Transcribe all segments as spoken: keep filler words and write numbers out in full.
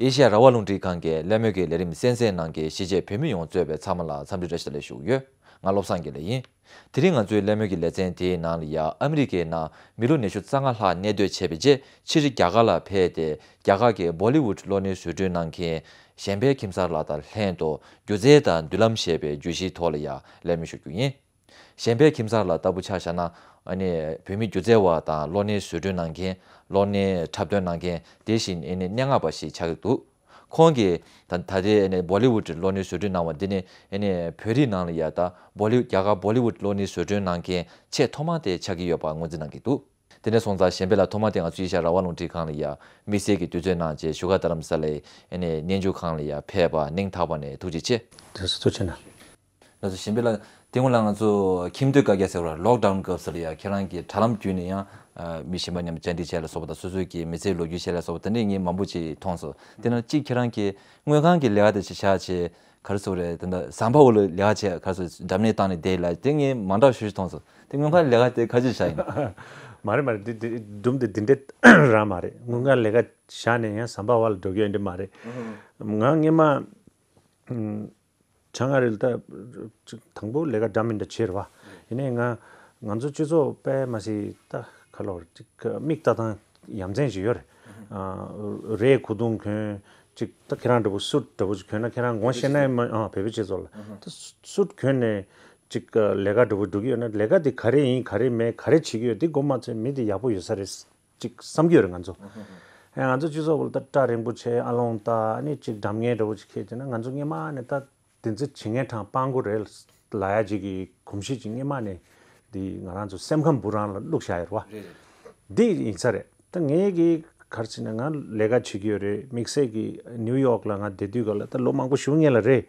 ཨེ་ཤ་ཡ་རང་དབང་རླུང་འཕྲིན་ཁང་གི་གླེང་མོལ་གྱི་ལས་རིམ་གསན་གཟིགས་གནང་མཁན་གཞིས་བྱེས་བོད་མི་ཡོངས་གཙོས་པའི་ཚང་མ་ལ་འཚམས་འདྲི་བཀྲ་ཤིས་བདེ་ལེགས་ཞུ་གི་ཡོད། ང་བློ་བཟང་དགེ་ལེགས་ཡིན། དེ་རིང་ང་ཚོའི་གླེང་མོལ་གྱི་ལེ་ཚན་དེའི་ནང་ལ་ཡ་ཨ་མི་རི་ཀའི་ནང་མི་ལོ་ཉི་ཤུ་རྩ་ལྔ་ལྷག་གནས་སྡོད་བྱས་པའི་རྗེས་ཕྱིར་རྒྱ་གར་ལ་ཕེབས་ཏེ་རྒྱ་གར་གྱི་བོ་ལི་ཝུད་གློག་བརྙན་བཟོ་སྐྲུན་གནང་མཁན་གཞན་ཕན་ཁྱིམ་གསར་ལགས་དང་ལྷན་དུ་སྒྱུ་རྩལ་དང་མདུན་ལམ་ཞེས་པའི་བརྗོད་གཞིའི་ཐོག་ལ་ཡ་གླེང་མོལ་ཞུ་རྒྱུ་ཡིན། གཞན་ཕན་ཁྱིམ་གསར་ལགས་ལྟ་བུ་ཆ་བཞག་ན་ཨ་ནི་བོད་མི་སྒྱུ་རྩལ་བ་དང་གློག་བརྙན་བཟོ་སྐྲུན་གནང་མཁན་གློག་བརྙན་འཁྲབ་སྟོན་གནང་མཁན་དེ་བཞིན་ཨ་ནི་སྙན་ངག་པ་ཞིག་ཆགས་ཀྱི་འདུག་ཁོང་གིས་ད་ད་ལྟའི་ཨ་ནི་བོ་ལི་ཝུད་གློག་བརྙན་བཟོ་སྐྲུན་གནང་བ་འདི་ནི་ཨ་ནི་བོད་རིགས་ནང་ལ་ཡ་ད་བོ་ལི་རྒྱ་གར་བོ་ལི་ཝུད་གློག་བརྙན་བཟོ་སྐྲུན་གནང་མཁན་ཆེས་ཐོག་མ་དེ་ཆགས་ཀྱི་ཡོད་པ་ངོས་འཛིན་གནང་གི་འདུག་དེ་ནས་སོང་ཙང་གཞན་ཕན་ལགས་ཐོག་མ་དེ་ང་ཚོའི་ཨེ་ཤ་ཡ་རང་དབང་རླུང་འཕྲིན་ཁང་ལ་ཡ་དམིགས་བསལ་གྱི་དུས་ཚོད་གནང་བྱས་བཞུགས་སྒར་རྡ་རམ་ས་ལའི་ཨ་ནི་སྙན་ཞུ་ཁང་ལ་ཡ་ཕེབས་པ་སྙིང་ཐག་པ་ནས་ཐུགས་རྗེ་ཆེ། དེ་སུ་ཐུགས་ཆེ་གནང་། ལགས་སོ། གཞན་ཕན་ལགས་དེ་སྔོན་ལ་ང་ཚོ་ཁྱིམ་སྡོད་བཀའ་རྒྱ་ཟེར་བ་ལོག་ཌའུན་སྐབས་སུ་ལ་ཡ་ཁྱེད་རང་གིས་དྲ་ལམ་བརྒྱུད་ནས་ཡང་ཨ་མི་གཞན་པ་མཉམ་བཅར་འདྲི་བྱས་ལ་སོགས་པ་དང་སོ་སོའི་གི་མི་ཚེའི་ལོ་རྒྱུས་བཤད་ལ་སོགས་པ་དེ་འདྲའི་ངས་མང་པོ་ཅིག་མཐོང་སོང་། དེ་ནང་གཅིག་ཁྱེད་རང་གི་དངུལ་ཁང་གི་ལས་ཀ་དེ་ཅིག་བཞག་བྱས་ག་རེ་ཟེར་དགོས་རེད། དེ་འདྲ་ཟམ་པ་འོག་ལ་ལས་ཀ་བྱས་ག་རེ་ཟེར་འཛམ་གླིང་སྟེང་ནས་བསྡད་ཡོད་ལ་དེ་ངས་མ་འདྲ་བ་ཞེ་པོ་ཅིག་མཐོང་སོང་། དེ་དངུལ་ཁང་ལས་ཀ་དེ་ག་ཅིག་བཞག་ཡིན། མ་རེད་མ་རེད། འདི་འདི་སྒྲུང་དེ་འདི་འདྲའི་རང་མ་རེད། དངུལ་ཁང་ལས་ཀ་བཞག་ནས་ཡང་ཟམ་པ་འོག་ལ་འགྲོ་གི་ཡོད་འདི་མ་རེད། ང་སྔོན་མ་ཨུམ། བྱང་ཨ་རི་ལ་ད་དང་པོ་ལས་ཀ་འདྲ་མི་འདྲ་བྱས་རེད་བ། ཡིན་ནའི་ང་ང་ཚོ་སྤྱི་ཚོགས་དཔེ་མ་སྲིད་ད་ག་ལབ་དགོས་རེད། ཅིག་མིག་ལྟ་སྟངས་ཡ་མཚན་ཞིག་ཡོད་རེད། ཨ་རས་གོས་ཐུང་གོན། ཅིག་ད་ཁྱེད་རང་འདྲ་པོ་སུཊ་འདྲ་པོ་ཅིག་གོན་ན་ཁྱེད་རང་ངོ་ཤེས་ན་ཡང་མ་ཨ་བོད་པའི་སྤྱི་ཚོགས་ལ་ད་སུཊ་གོན་ནས་ཅིག་ལས་ཀ་འདྲ་པོ་སྒྲུབ་ཀྱི་ཡོད་ན་ལས་ཀ་དེ་ག་རེ་ཡིན་ག་རེ་མེད་ག་རེ་བྱེད་ཀྱི་ཡོད་དེ་མགོ་མ་ཚོས་མི་དེ་ཡག་པོ་ཡོད་ས་རེད། ཅིག་བསམ་གྱི་ཡོད་རེད་ང་ཚོ། ཨ་ང་ཚོ་སྤྱི་ཚོགས་སྐོར་ལ་ད་སྐྲ་རིང་པོ་བྱས་ཨ་ལོང་ལྟ་ཨ་ནི་ཅིག་འགྲམ་ངན་འདྲ་པོ་ཅིག་འཁྱེར་བྱས་ན་ང་ཚོ་སྔོན་མ་ནས་ད་དེ་ཚོ་བྱེད་མཁན་གྲངས་སྤྲང་པོ་རེད་ལབ་ཡ་ཅིག་གི་གོམས་གཤིས་ཅིག་སྔོན་མ་ནས་འདི་ང་རང་ཚོ་སེམས་ཁམས་བུ་རང་ལ་བླུགས་བཞག་ཡོད་རེད་བ། རེད་རེད། འདི་ཡིན་ས་རེད། ད་ངས་གི་ག་རེ་བྱས་ན་ང་ལས་ཀ་བྱེད་ཀྱི་ཡོད་རེད། དམིགས་བསལ་གྱི་ནིའུ་ཡོག་ལ་ང་བསྡད་དུས་ག་ལ་ད་ལོ་མང་པོ་ཞིག་སྔོན་ལ་རེད།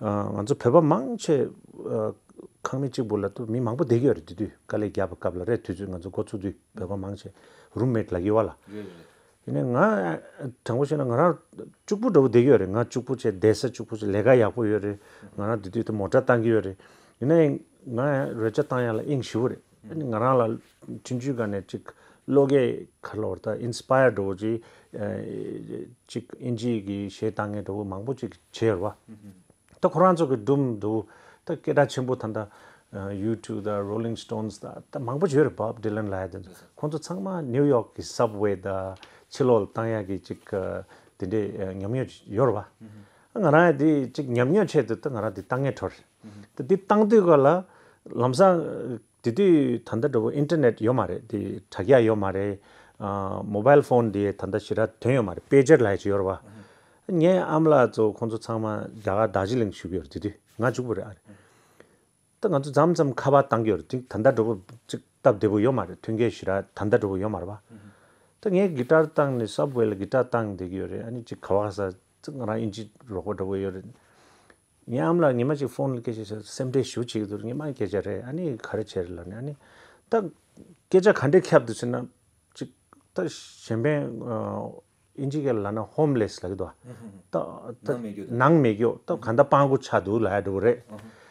ཨ་ང་ཚོ་བོད་པ་མང་ཆེ་ཨ་ཁང་མིག་གཅིག་པུ་ལ་ད་མི་མང་པོ་བསྡད་ཀྱི་ཡོད་རེད། དེ་དུས་དཀའ་ལས་བརྒྱབ་པའི་སྐབས་ལ་རེད། དུས་ཚོད་ང་ཚོ་འགོ་ཚུགས་དུས་བོད་པ་མང་ཆེ་རུམ་མེཊ་ལབ་ཀྱི་ཡོད་པ་ལ། རེད་རེད། ཡིན་ནའི་ང་དྲང་པོ་བཤད་ན་ང་རང་གཅིག་པུ་འདྲ་པོ་བསྡད་ཀྱི་ཡོད་རེད། ང་གཅིག་པུ་བྱས་བསྡད་ས་གཅིག་པུ་བྱས་ལས་ཀ་ཡག་པོ་ཡོད་རེད། ང་རང་དེ་དུས་ད་མོ་ཊ་བཏང་གི་ཡོད་རེད། ཡིན་ནའི་ང་རོལ་ཆ་བཏང་ཡག་ལ་དབྱིངས་ཞེ་པོ་རེད། ཨ་ནི་ང་རང་ལ་ཆུང་ཆུང་སྒང་ནས་ཅིག་བློ་སྐྱེད་ག་ལབ་དགོས་རེད། ད་ཨིན་སི་པ་ཡར་འདྲ་པོ་ཅིག་ཅིག་ཨིན་ཇིའི་གི་གཞས་བཏང་མཁན་འདྲ་པོ་མང་པོ་ཅིག་བྱས་ཡོད་རེད་བ། ད་ཁོ་རང་ཚོ་གི་སྒྲུང་འདུག་ད་སྐད་གྲགས་ཆེན་པོ་ད་ལྟ་ཡུ་ཊུབ་དང་Rolling Stones དང་ད་མང་པོ་ཅིག་ཡོད་རེད། Bob Dylan ལབ་ཡ་དེ་ཚོ་ཁོང་ཚོ་ཚང་མ་ནིའུ་ཡོག་གི་སབ་ཝེ་དང་ཕྱི་ལོགས་ལ་བཏང་ཡག་གི་ཅིག་དེ་འདྲའི་ཉམས་མྱོང་ཡོད་རེད་བ། ང་རང་ཡང་དེ་ཅིག་ཉམས་མྱོང་ཆེད་དུ་ད་ང་རང་དེ་བཏང་མཁན་གྲོལ་རེད། ད་དེ་བཏང་དུས་ག་ལ་ལམ་སང་དེ་དུས་ད་ལྟ་འདྲ་པོ་ཨིན་ཊར་ནེཊ་ཡོད་མ་རེད། དེ་དྲ་རྒྱ་ཡོད་མ་རེད། ཨ་མོ་བྷལ་ཕོན་དེ་ད་ལྟ་ཞེ་དྲག་ཐོན་ཡོད་མ་རེད། པེ་ཇར་ལབ་ཡ་ཅིག་ཡོད་རེད་བ། ངའི་ཨ་མ་ལགས་ཚོ་ཁོང་ཚོ་ཚང་མ་རྒྱ་གར་རྡོ་རྗེ་གླིང་བཞུགས་ཡོད་རེད། དེ་དུས་ང་གཅིག་པུ་རེད་ཨ་རེད། ད་ང་ཚོ་མཚམས་མཚམས་ཁ་པར་བཏང་གི་ཡོད་རེད། དེ་ད་ལྟ་འདྲ་པོ་ཅིག་སྟབས་བདེ་པོ་ཡོད་མ་རེད། མཐུན་རྐྱེན་ཞེ་དྲག་ད་ལྟ་འདྲ་པོ་ཡོད་མ་རེད་བ། ད་ངས་གི་ཊར་བཏང་ནས་སབ་ཝེ་ལ་གི་ཊར་བཏང་བསྡད་ཀྱི་ཡོད་རེད། ཨ་ནི་ཅིག་ག་བ་ག་ས་ཅིག་ང་རང་ཨིན་ཇི་རོགས་པ་འདྲ་པོ་ཡོད་རེད། ངའི་ཨ་མ་ལགས་ཉི་མ་གཅིག་ཕོན་ལ་སྐད་ཆ་བཤད་སེམས་ཁྲལ་ཞེ་པོ་བྱེད་ཀྱི་འདུག་ཉི་མ་སྐད་ཆ་རེད། ཨ་ནི་ག་རེ་བྱས་རེད་ལབ་ནས་ཨ་ནི་ད་སྐད་ཆ་ག་འདྲས་ཁྱབ་འདུག་ཟེར་ན་ཅིག་ད་གཞན་ཕན་ཨ་ཨིན་ཇི་སྐད་ལབ་ན་ཧོམ་ལེ་སི་ལབ་ཀྱི་འདུག་བ། ད་ད་ནང་མེད་རྒྱུ་དང་། ནང་མེད་རྒྱུ་ད་ག་འདྲ་སྤྲང་པོ་ཆགས་འདུག་ལབ་ཡ་འདྲ་པོ་རེད།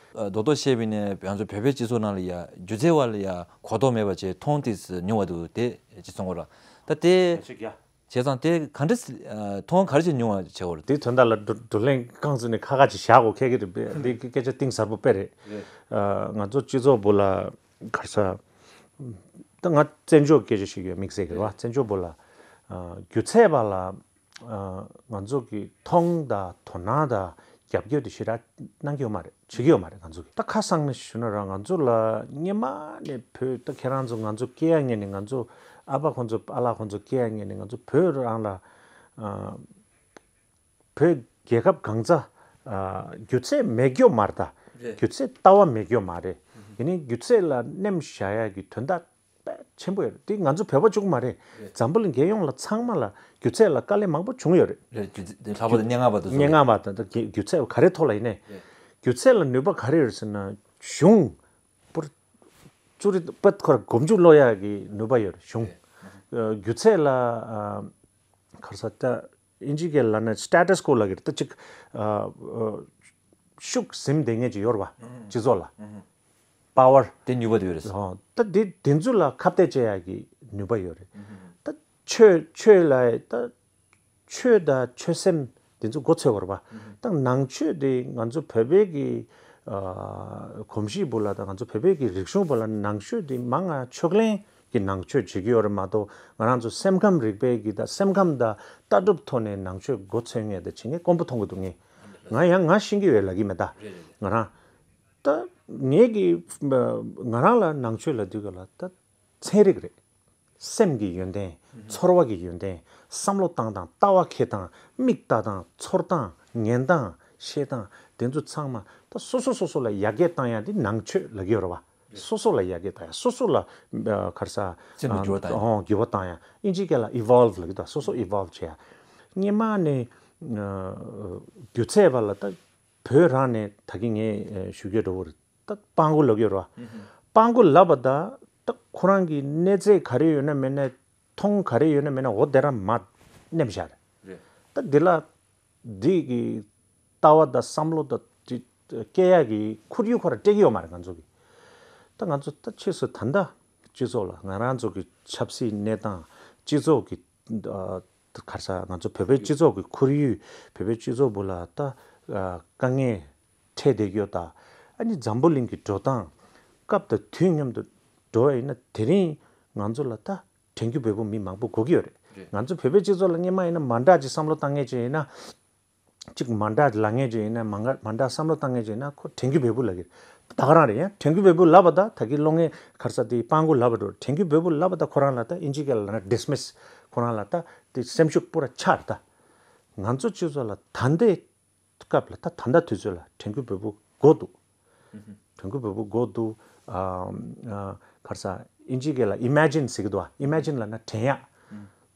ཨ་རྡོག་རྡོག་བཤད་པ་ཡིན་ན་ང་ཚོ་བོད་པའི་སྤྱི་ཚོགས་ནང་ལ་ཡ་སྒྱུ་རྩལ་བ་ལ་ཡ་གོ་རྟོགས་མེད་པ་བྱས་མཐོང་ཐོས་ཉུང་བ་འདུག་དེ་ཅི་གསུང་གི་རེད། ད་དེ་བྱས་ཙང་དེ་ག་འདྲ་ཨ་མཐོང་ག་རེ་བྱས་ཉུང་བ་བྱེད་དགོས་རེད། དེའི་དོན་དག་ལ་བགྲོ་བགྲོ་གླེང་རྐང་བཙུགས་ནས་ཁ་ཁ་ཅིག་བཞག་དགོས་ཁེལ་གྱི་རེད་པས། འདི་སྐད་ཆ་གཏིང་ཟབ་པོ་དཔེ་རེད། རེད། ཨ་ང་ཚོ་སྤྱི་ཚོགས་བུ་ལ་ག་རེ་ཟེར། ད་ང་བཙན་བྱོལ་སྐད་ཆ་ཞིག་ཡོད་དམིགས་བསལ་གྱི་རེད་བ། བཙན་བྱོལ་བུ་ལ་ཨ་སྒྱུ་རྩལ་པ་ལ་ཨ་ང་ཚོ་གི་མཐོང་དང་དོ་སྣང་དང་རྒྱབ་སྐྱོར་དེ་ཞེ་དྲག་གནང་གི་ཡོད་མ་རེད། བྱེད་ཀྱི་ཡོད་མ་རེད་ང་ཚོ་གི། ད་ཁ་གསང་ནས་ཞུ་ན་རང་ང་ཚོ་ལ་སྔོན་མ་ནས་བོད་ད་ཁྱེད་རང་ཚོ་ང་ཚོ་སྐྱེ་ཡ་སྔོན་ནས་ང་ཚོ་ཨ་ཕ་ཁོང་ཚོ་ཨ་ལགས་ཁོང་ཚོ་སྐྱེ་ཡ་སྔོན་ནས་ང་ཚོ་བོད་རང་ལ་ཨ་བོད་རྒྱལ་ཁབ་གང་ཚ་ཨ་སྒྱུ་རྩལ་མེད་ཀྱོག་མ་རེད་ད། རེད། སྒྱུ་རྩལ་ལྟ་བ་མེད་ཀྱོག་མ་རེད། ཡིན་ནའི་སྒྱུ་རྩལ་ལ་སྣེམ་བཞག་ཡ་གི་དོན་དག་དཔེ་ཆེན་པོ་ཡོད་རེད། དེ་ང་ཚོ་བོད་པ་གཅིག་པུ་མ་རེད། རེད། འཛམ་བུ་གླིང་རྒྱལ་ཡོངས་ལ་ཚང་མ་ལ་སྒྱུ་རྩལ་ལ་དཀའ་ལས་མང་པོ་བྱུང་ཡོད་རེད། རེད། སྒྱུ་རྩལ་ལྷག་པར་དུ་སྙན་ངག་པ་དེ་ཚོ། སྙན་ངག་པ་དང་ད་སྒྱུ་རྩལ་ག་རེ་ཐོག་ལ་ཡིན་ནའི། རེད། སྒྱུ་རྩལ་ལ་ནུས་པ་ག་རེ་ཡོད་ཟེར་ན་གཞུང་པུར་ཙུ་རི་པད་ཁོ་ར་མགོ་མཇུག་ཀློག་ཡག་གི་ནུས་པ་ཡོད་རེད་གཞུང་། རེད། ཨ་སྒྱུ་རྩལ་ལ་ཨ་ག་རེ་ཟེར་ད་ཨིན་ཇི་སྐད་ལ་ན་སི་ཊེ་ཊས་ཀོ་ལབ་ཀྱི་རེད། ད་ཅིག་ཨ་ཨ་ཤུགས་ཟིན་བསྡད་མཁན་ཅིག་ཡོད་རེད་བ། ཨ་སྤྱི་ཚོགས་ལ། ཨ་པ་ཝར། དེ་ནུས་པ་དེ་ཡོད་རེད། ཨོ། ད་དེ་དེ་ཚོ་ལ་ཁ་གཏད་བཅག་ཡག་གི་ནུས་པ་ཡོད་རེད། ཨ་ད་ཆོས་ཆོས་ལ་ད་ ཆོས་དང་ཆོས་སེམས་དེ་ཚོ་མགོ་ཚོས་བར་བ། ད་ནང་ཆོས་དེ་ང་ཚོ་བོད་པའི་གི་ཨ་གོམས་གཤིས་བུ་ལ་དང་ང་ཚོ་བོད་པའི་གི་རིག་གཞུང་བུ་ལ་ནང་ཆོས་དེ་མང་ང་ཕྱོགས་གླེང་གི་ནང་ཆོས་བྱེད་ཀྱི་ཡོད་རེད་མ་གཏོགས། ང་རང་ཚོ་སེམས་ཁམས་རིག་པའི་གི་ད་སེམས་ཁམས་དང་ལྟ་གྲུབ་ཐོག་ནས་ནང་ཆོས་མགོ་ཚོས་ངེས་དེ་བྱེད་ངེས་དཀོན་པོ་མཐོང་གི་འདུག་ངས་ང་ཡང་ང་ཤེས་ཀྱི་ཡོད་ལབ་ཀྱི་མེད་ད། ང་རང་ད་ངེད་ཀྱི་ང་རང་ལ་ནང་ཆོས་ལབ་དུས་ག་ལ་ད་ཚན་རིག་རེད། སེམས་ཀྱི་ཡོན་ཏན། ཚོར་བ་གི་ཡོན་ཏན། བསམ་བློ་བཏང་སྟངས། ལྟ་བ་འཁྱེར་སྟངས། མིག་ལྟ་སྟངས། ཚོར་སྟངས། ཉན་སྟངས། བཤད་སྟངས། དེ་ཚོ་ཚང་མ་ད་སོ་སོ་སོ་སོ་ལ་ཡར་རྒྱས་བཏང་ཡ་དེ་ནང་ཆོས་ལབ་ཀྱི་ཡོད་རེད་བ། སོ་སོ་ལ་ཡར་རྒྱས་བཏང་ཡ། སོ་སོ་ལ་ཨ་ག་རེ་ཟ། སེམས་ལ་འགྱུར་བ་བཏང་ཡ། ཨོ་འགྱུར་བ་བཏང་ཡ། ཨིན་ཇིའི་སྐད་ལ་evolve ལབ་ཀྱི་འདུག་སོ་སོ་evolve བྱེད་ཡ། སྔོན་མ་ནས་ཨ་སྒྱུ་རྩལ་བ་ལ་ད་བོད་རང་ནས་ད་གིན་ངས་ཨ་ཞུ་རྒྱུ་འདྲ་བོ་རེད། ད་སྤྲང་པོ་ལབ་ཀྱི་ཡོད་རེད་བ། སྤྲང་པོ་ལབ་པ་ད་ད་ཁོ་རང་གི་གནས་ཚད་ག་རེ་ཡོད་ན་མེད་ན། མཐོང་ག་རེ་ཡོད་ན་མེད་ན་འོ་དེ་རང་མར་ནེམ་བཞག་རེད། རེད། ད་འདི་ལ་འདི་གི་ལྟ་བ་དང་བསམ་བློ་དང་དེ་སྐྱེ་ཡག་གི་ཁོར་ཡུག་ཁོ་རང་སྤྲད་ཀྱི་ཡོད་མ་རེད་ང་ཚོ་གི། ད་ང་ཚོ་ད་ཕྱིས་སུ་ད་ལྟ་སྤྱི་ཚོགས་ལ་ང་རང་ཚོ་གི་ཆབ་སྲིད་གནས་སྟངས། སྤྱི་ཚོགས་ཀྱི་ཨ་ག་རེ་ཟ། ང་ཚོ་བོད་པའི་སྤྱི་ཚོགས་ཀྱི་ཁོར་ཡུག་བོད་པའི་སྤྱི་ཚོགས་བུ་ལ་ད་ཨ་དཀའ་ངལ་འཕྲད་བསྡད་ཀྱི་ཡོད་ད། ཨ་ནི་འཛམ་བུ་གླིང་གི་འགྲོ་སྟངས་སྐབས་དང་དུས་མཉམ་དུ་འགྲོ་བ་ཡིན་ན་དེ་རིང་ང་ཚོ་ལ་ད་དྲན་རྒྱུ་བོད་པོ་མི་མང་པོ་དགོས་ཀྱི་ཡོད་རེད། རེད། ང་ཚོ་བོད་པའི་སྤྱི་ཚོགས་ལ་སྔོན་མ་ཡིན་ན་མ་འདྲ་ཅིག་བསམ་བློ་བཏང་མཁན་ཅིག་ཡིན་ན། ཅིག་མ་འདྲ་ལབ་མཁན་ཅིག་ཡིན་ན། མ་འདྲ་མ་འདྲ་བསམ་བློ་བཏང་མཁན་ཅིག་ཡིན་ན་ཁོ་དྲན་རྒྱུ་བོད་པོ་ལབ་ཀྱི་རེད། ད་ག་རང་རེད། ཡང་དྲན་རྒྱུ་བོད་པོ་ལབ་པ་ད་ད་གི་བློ་ངན་ག་རེ་ཟ་དེ་སྤྲང་པོ་ལབ་པ་འགྲོ། དྲན་རྒྱུ་བོད་པོ་ལབ་པ་ད་ཁོ་རང་ལ་ད་ཨིན་ཇི་སྐད་ལ་ལབ་ན་dismiss། ཁོ་རང་ལ་ད་དེ་སེམས་ཤུགས་པུ་ར་ཆག་རེད་ད། ང་ཚོ་སྤྱི་ཚོགས་ལ་ད་ལྟའི་སྐབས་ལ་ད་ད་ལྟ་དུས་ཚོད་ལ་དྲན་རྒྱུ་བོད་པོ་དགོས་འདུག་དྲན་རྒྱུ་བོད་པོ་དགོས་འདུག་ཨ་ཨ་ག་རེ་ཟ། ཨིན་ཇིའི་སྐད་ལ་imagine ཟེར་གྱི་འདུག་ཨ། imagine ལབ་ན་དྲན་ཡག་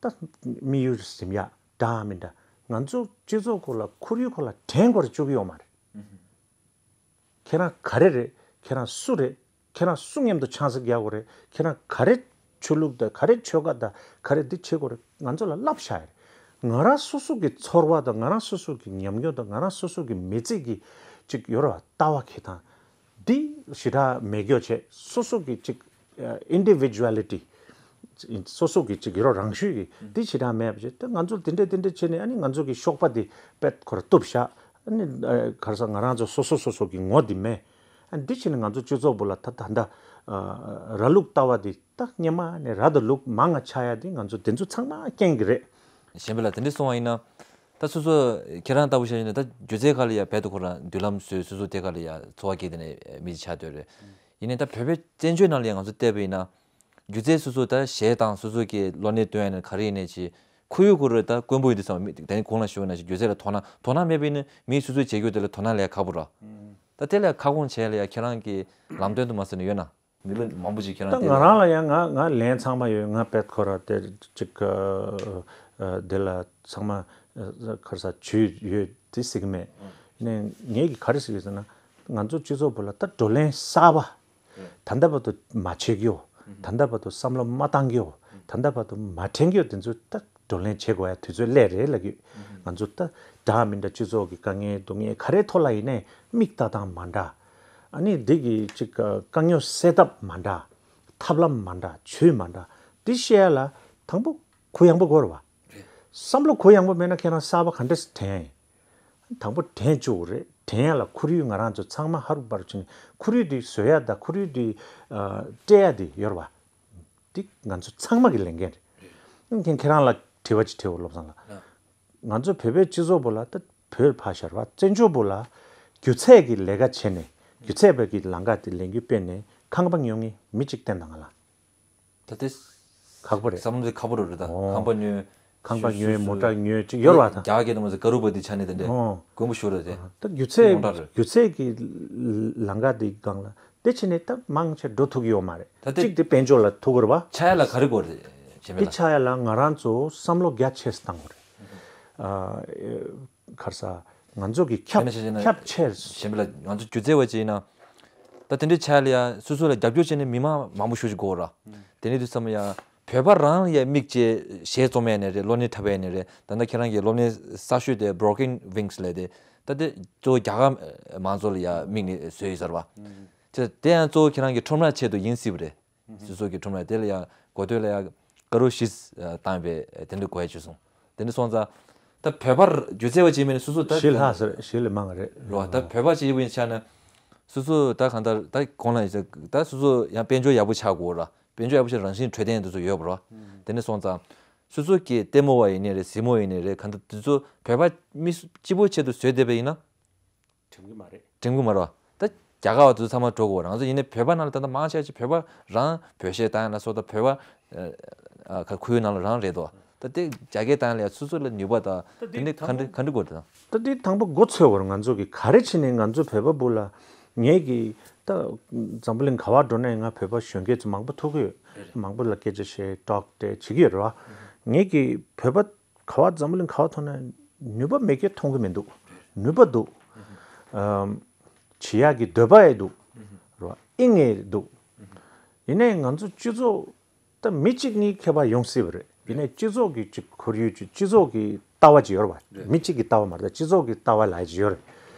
ད་དམིགས་ཡུལ་ཟིན་ཡག་འདྲ་མི་འདྲ། ང་ཚོ་སྤྱི་ཚོགས་སྐོར་ལ་ཁོར་ཡུག་སྐོར་ལ་དྲན་དགོས་རེད་བཅུག་གི་ཡོད་མ་རེད། ཁྱེད་རང་ག་རེ་རེད། ཁྱེད་རང་སུ་རེད། ཁྱེད་རང་སུ་མཉམ་དུ་ཆང་ས་རྒྱག་དགོས་རེད། ཁྱེད་རང་ག་རེ་ཆོས་ལུགས་དང་ག་རེ་ཆོལ་ཁ་དང་ག་རེ་འདི་བྱེད་དགོས་རེད། ང་ཚོ་ལ་བསླབ་བྱ་ཡོད་རེད། ང་རང་སོ་སོ་གི་ཚོར་བ་དང་ང་རང་སོ་སོ་གི་ཉམས་མྱོང་དང་ང་རང་སོ་སོ་གི་མི་ཚེ་གི་ཅིག་ཡོད་རེད་བ། ལྟ་བ་འཁྱེར་སྟངས་འདི་ཞེ་དྲག་མེད་རྒྱུ་བྱས། སོ་སོ་གི་ཅིག་individuality། སོ་སོ་གི་ཅིག་ཡོད་རེད། རང་ཤུགས་ཀྱི་འདི་ཞེ་དྲག་མེད་པ་བྱས། ད་ང་ཚོ་འདི་འདྲ་འདི་འདྲ་བྱས་ནས་ཨ་ནི་ང་ཚོ་གི་གཤོག་པ་འདི་པད་ཁོ་ར་གཏུབ་བཞག་ཨ་ནི་ཨ་ག་རེ་ཟ། ང་རང་ཚོ་སོ་སོ་སོ་སོ་གི་ངོ་འདི་མེད། ཨ་འདི་བྱས་ནས་ང་ཚོ་སྤྱི་ཚོགས་བུ་ལ་ད་ད་ལྟ་ཨ་ར་ལུག་ལྟ་བ་འདི་ད་སྔོན་མ་ནས་ར་དང་ལུག་མང་ང་ཆགས་ཡ་འདི་ང་ཚོ་འདི་ཚོ་ཚང་མ་རྐྱེན་གྱིས་རེད། གཞན་པ་ལ་དེ་འདྲ་སོང་བ་ཡིན་ན། ད་སོ་སོ་ཁྱེད་རང་ལྟ་བུ་བཤད་ཡིན་ན་ད་སྒྱུ་རྩལ་ཁག་ལ་ཡ་རྦད་དེ་ཁོ་རང་མདུན་ལམ་བཟོས། སོ་སོ་དེ་ཁག་ལ་ཡ་འཚོ་བ་སྐྱེལ། དེ་ནས་མི་ཅིག་ཆགས་སྡོད་རེད། ཡིན་ནའི་ད་བོད་པའི་བཙན་བྱོལ་ནང་ལ་ཡ་ང་ཚོ་བལྟས་པ་ཡིན་ན། སྒྱུ་རྩལ་སོ་སོ་ད་གཞས་དང་སོ་སོ་གི་གློག་བརྙན་སྟོན་ཡ་ནས་ག་རེ་ཡིན་ནའི་ཅིག་ཁོར་ཡུག་ཁོ་རང་ད་དཀོན་པོ་ཡིན་དུས་ཙམ་པ་མི་ད་ནི་གོང་ལ་ཞུས་ན་ཅིག་སྒྱུ་རྩལ་ལ་དོ་སྣང་དོ་སྣང་མེད་པ་ཡིན་ན་མིས་སོ་སོས་བྱེད་རྒྱུ་དེ་ལ་དོ་སྣང་སླེབས་ཁག་པོ་རེད། ད་དེ་ལ་ཁ་སྐོང་བྱས་ལ་ཡ་ཁྱེད་རང་གི་ལམ་སྟོན་དུ་མ་ཟེར་ནས་ཡོད་ན། མི་ལ་མང་པོ་ཅིག་ཁྱེད་ད་རང་ང་རང་ལ་ཡང་ང་ང་ལན་ཚང་མ་ཡོད། ང་པད་ཁོ་ར་དེ་ཅིག་ཨ་ཨ་དེ་ལ་ཚང་མ་ཨ་ག་རེ་ཟ་ཇུས་ཡོད་དེ་ཟེར་གི་མེད། ནས་ངས་གི་ག་རེ་ཟེར་གི་ཟེར་ན་ང་ཚོ་སྤྱི་ཚོགས་བུ་ལ་ད་བགྲོ་གླེང་གསར་པ་ད་ལྟ་བར་དུ་མ་བྱེད་རྒྱུ། ད་ལྟ་བར་དུ་བསམ་བློ་མ་བཏང་རྒྱུ། ད་ལྟ་བར་དུ་མ་དྲན་རྒྱུ་དེ་ཚོ་ད་བགྲོ་གླེང་བྱེད་དགོས་ཡ་དུས་ཚོད་སླེབས་རེད་ལབ་གི། ང་ཚོ་ད་འདྲ་མི་འདྲ་སྤྱི་ཚོགས་ཀྱི་དཀའ་ངལ་སྡུག་བསྔལ་ག་རེ་ཐོག་ལ་ཡིན་ནའི་མིག་ལྟ་སྟངས་མ་འདྲ། ཨ་ནི་འདི་གི་ཅིག་དཀའ་རྙོག་སེལ་ཐབས་མ་འདྲ། ཐབས་ལམ་མ་འདྲ། ཇུས་མ་འདྲ། འདི་བཤད་ཡ་ལ་དང་པོ་གུ་ཡངས་པོ་དགོས་རེད་བ། བསམ་བློ་གུ་ཡངས་པོ་མེད་ན་ཁྱེད་རང་གསར་པ་ག་འདྲས་དྲན། དང་པོ་དྲན་བཅུག་རེད། དྲན་ཡ་ལ་ཁོར་ཡུག་ང་རང་ཚོ་ཚང་མ་ཧ་རུ་པ་རུ་ཕྱིན་ནས་ཁོར་ཡུག་འདི་བཟོ་ཡ་དང་ཁོར་ཡུག་འདི་ཨ་སྤྲད་ཡ་འདི་ཡོད་རེད་བ། འདི་ང་ཚོ་ཚང་མ་གི་ལས་འགན་རེད། ཁྱེད་ཁྱེད་རང་ལ་དྲི་བ་ཅིག་དྲིའོ་བློ་བཟང་ལགས། ང་ཚོ་བོད་པའི་སྤྱི་ཚོགས་བུ་ལ་ད་བོད་ཕར་བཞག་པ་བཙན་བྱོལ་བུ་ལ་སྒྱུ་རྩལ་གྱི་ལས་ཀ་བྱས་ནས་སྒྱུ་རྩལ་པ་གི་ལམ་ཁ་དེ་ལས་འགུལ་སྤེལ་ནས་ཁང་པ་ཉོ་མཁན་མི་གཅིག་བསྟན་དང་ང་ལ། ད་དེ་ཁག་པོ་རེད། བསམ་བློ་དེ་ཁག་པོ་རེད་ད། ཨོ། ཁང་པ་ཉོས། ཁང་པ་ཉོས། མོ་ཊ་ཉོས་ཅིག་ཡོད་རེད་བ་ད། རྒྱ་སྐད་དུ་མ་ཟེར་དཀར་པོ་དེ་ཆ་ནས་དེ་འདྲས། ཨོ། དཀོན་པོ་ཞུ་རེད་དེ། ད་སྒྱུ་རྩལ་ཡོངས་གྲགས་རེད། སྒྱུ་རྩལ་གྱི་ལམ་ཁ་དེ་སྒང་ལ་དེ་བྱས་ནས་ད་མང་ཆེ་འགྲོ་ཐུབ་ཀྱི་ཡོད་མ་རེད། ད་དེ་གཅིག་དེ་དཔལ་འབྱོར་ལ་ཐུག་གི་རེད་བ། ཆགས་ཡ་ལ་ག་རེ་དགོས་རེད་བྱས་པས་དེ་ལ། ཆགས་ཡ་ལ་ང་རང་ཚོ་བསམ་བློ་རྒྱ་ཆེ་ཙམ་བཏང་དགོས་རེད། ཨ། ག་རེ་ཟ། ང་ཚོ་གི་ཁྱབ་དཔེར་ན་ཆ་བཞག་ན་ཁྱབ་ཆེར། གཞན་པ་ལ་ང་ཚོ་སྒྱུ་རྩལ་བ་ཅིག་ཡིན་ན། ད་དེ་འདྲའི་ཆ་ལ་ཡ་སོ་སོ་ལ་རྒྱབ་སྐྱོར་བྱས་ནས་མི་མང་མང་པོ་ཞེ་ཅིག་དགོས་ར། དེ་ནས་དུས་ཙམ་ཡ་བོད་པ་རང་ལ་ཡ་དམིགས་བྱས་གཞས་རྩོམ་ཡ་ནས་རེད། གློག་བརྙན་འཁྲབ་ཡ་ནས་རེད། ད་ལྟ་ཁྱེད་རང་གི་གློག་བརྙན་གསར་ཤོས་དེ་Broken Wings ལབ་དེ། ད་དེ་གཙོ་བོ་རྒྱ་གར་མང་ཚོགས་ལ་ཡ་དམིགས་ནས་བཟོས་ཡོད་ས་རེད་བ། དེ་དེ་ཡང་གཙོ་བོ་ཁྱེད་རང་གི་ཁྲོམ་ར་ཆེད་དུ་ཡིན་སྲིད་པ་རེད། སོ་སོ་གི་ཁྲོམ་ར་དེ་ལ་ཡང་གོ་ཐོས་ལ་ཡང་དཀར་པོ་བཞི་བཏང་བའི་དེ་འདྲ་དགོས་ཡ་བྱུང་སོང་། དེ་འདྲ་སོང་ཙང་ ད་བོད་པར་སྒྱུ་རྩལ་བ་ཅིག་མིན་ན་སོ་སོ་ད་ཞི་ལྷག་ཟེར་ཞི་ལས་མང་རེད། རོ་ད་བོད་པ་ཅིག་ཡིན་ཆ་ན་སོ་སོ་ད་གང་ལྟར་ད་གོང་ལ་ཡིན་ད་སོ་སོ་ཡང་དཔལ་འབྱོར་ཡག་པོ་ཆགས་དགོས་ར། དཔལ་འབྱོར་ཡག་པོ་ཆགས་རང་བཞིན་འཕྲོད་བསྟེན་དེ་ཚོ་ཡོད་པ་ར། དེ་ནས་སོང་ཙང་སོ་སོ་གི་ལྟད་མོ་བ་ཡིན་ནའི་རེད། གཟིགས་མོ་ཡིན་ནའི་རེད། གང་ལྟར་དེ་ཚོ་བོད་པ་མི་སུ་གཅིག་པོ་ཆེད་དུ་བཟོས་བསྡད་པ་ཡིན་ན། དྲན་གི་མ་རེད། དྲན་གི་མ་རེད་བ། ད་རྒྱ་གར་བ་དེ་ཚོ་ཚང་མ་འགྲོ་དགོས་རང་ཚོ་ཡིན་ནའི་བོད་པ་ནང་ལ་ད་ལྟ་མང་ཆེ་ཆེ་བོད་པ་རང་བོད་གཞས་བཏང་ཡ་ལ་སོགས་ད་བོད་པ་ཨ་ཁ་ཁུལ་ནང་ལ་རང་རེད་དོ། ད་དེ་རྒྱ་སྐད་བཏང་ཡ་ལ་ཡ་སོ་སོ་ལ་ནུས་པ་དང་ད་དེ་འདྲ་ག་འདྲ་ག་འདྲ་དགོས་དང་། ད་དེ་དང་པོ་འགོ་ཚུགས་པར་ང་ཚོ་གི་ག་རེ་བྱས་ནས་ང་ཚོ་བོད་པ་བུ་ལ་ངས་ཀྱི་ད་འཛམ་བུ་གླིང་ག་བ་འགྲོ་ནའི་ང་བོད་པ་གཞོན་སྐྱེས་ཚོ་མང་པོ་ཐུག་གི་ཡོད། མང་པོ་ལ་སྐད་ཆ་བཤད་ཀྲོག་ཀྲེ་བྱེད་ཀྱི་ཡོད་རེད་བ། ངས་ཀྱི་བོད་པ་ག་བ་འཛམ་བུ་གླིང་ག་བ་མཐོང་ན་ནུས་པ་མེད་ཀྱི་མཐོང་གི་མི་འདུག་ནུས་པ་འདུག་ཨམ། བྱེད་ཡག་གི་འདོད་པ་ཡང་འདུག་རེད་བ། ཨེ་ངེས་འདུག་ཡིན་ནའི་ང་ཚོ་སྤྱི་ཚོགས་ད་མི་གཅིག་གཉིས་ཁྱད་པར་ཡོང་སྲིད་པ་རེད། ཡིན་ནའི་སྤྱི་ཚོགས་ཀྱི་ཅིག་ཁོར་ཡུག་ཅིག་སྤྱི་ཚོགས་ཀྱི་ལྟ་བ་ཅིག་ཡོད་རེད་བ། མི་གཅིག་གི་ལྟ་བ་མ་རེད། སྤྱི་ཚོགས་ཀྱི་ལྟ་བ་ལ་ཅིག་ཡོད་རེད།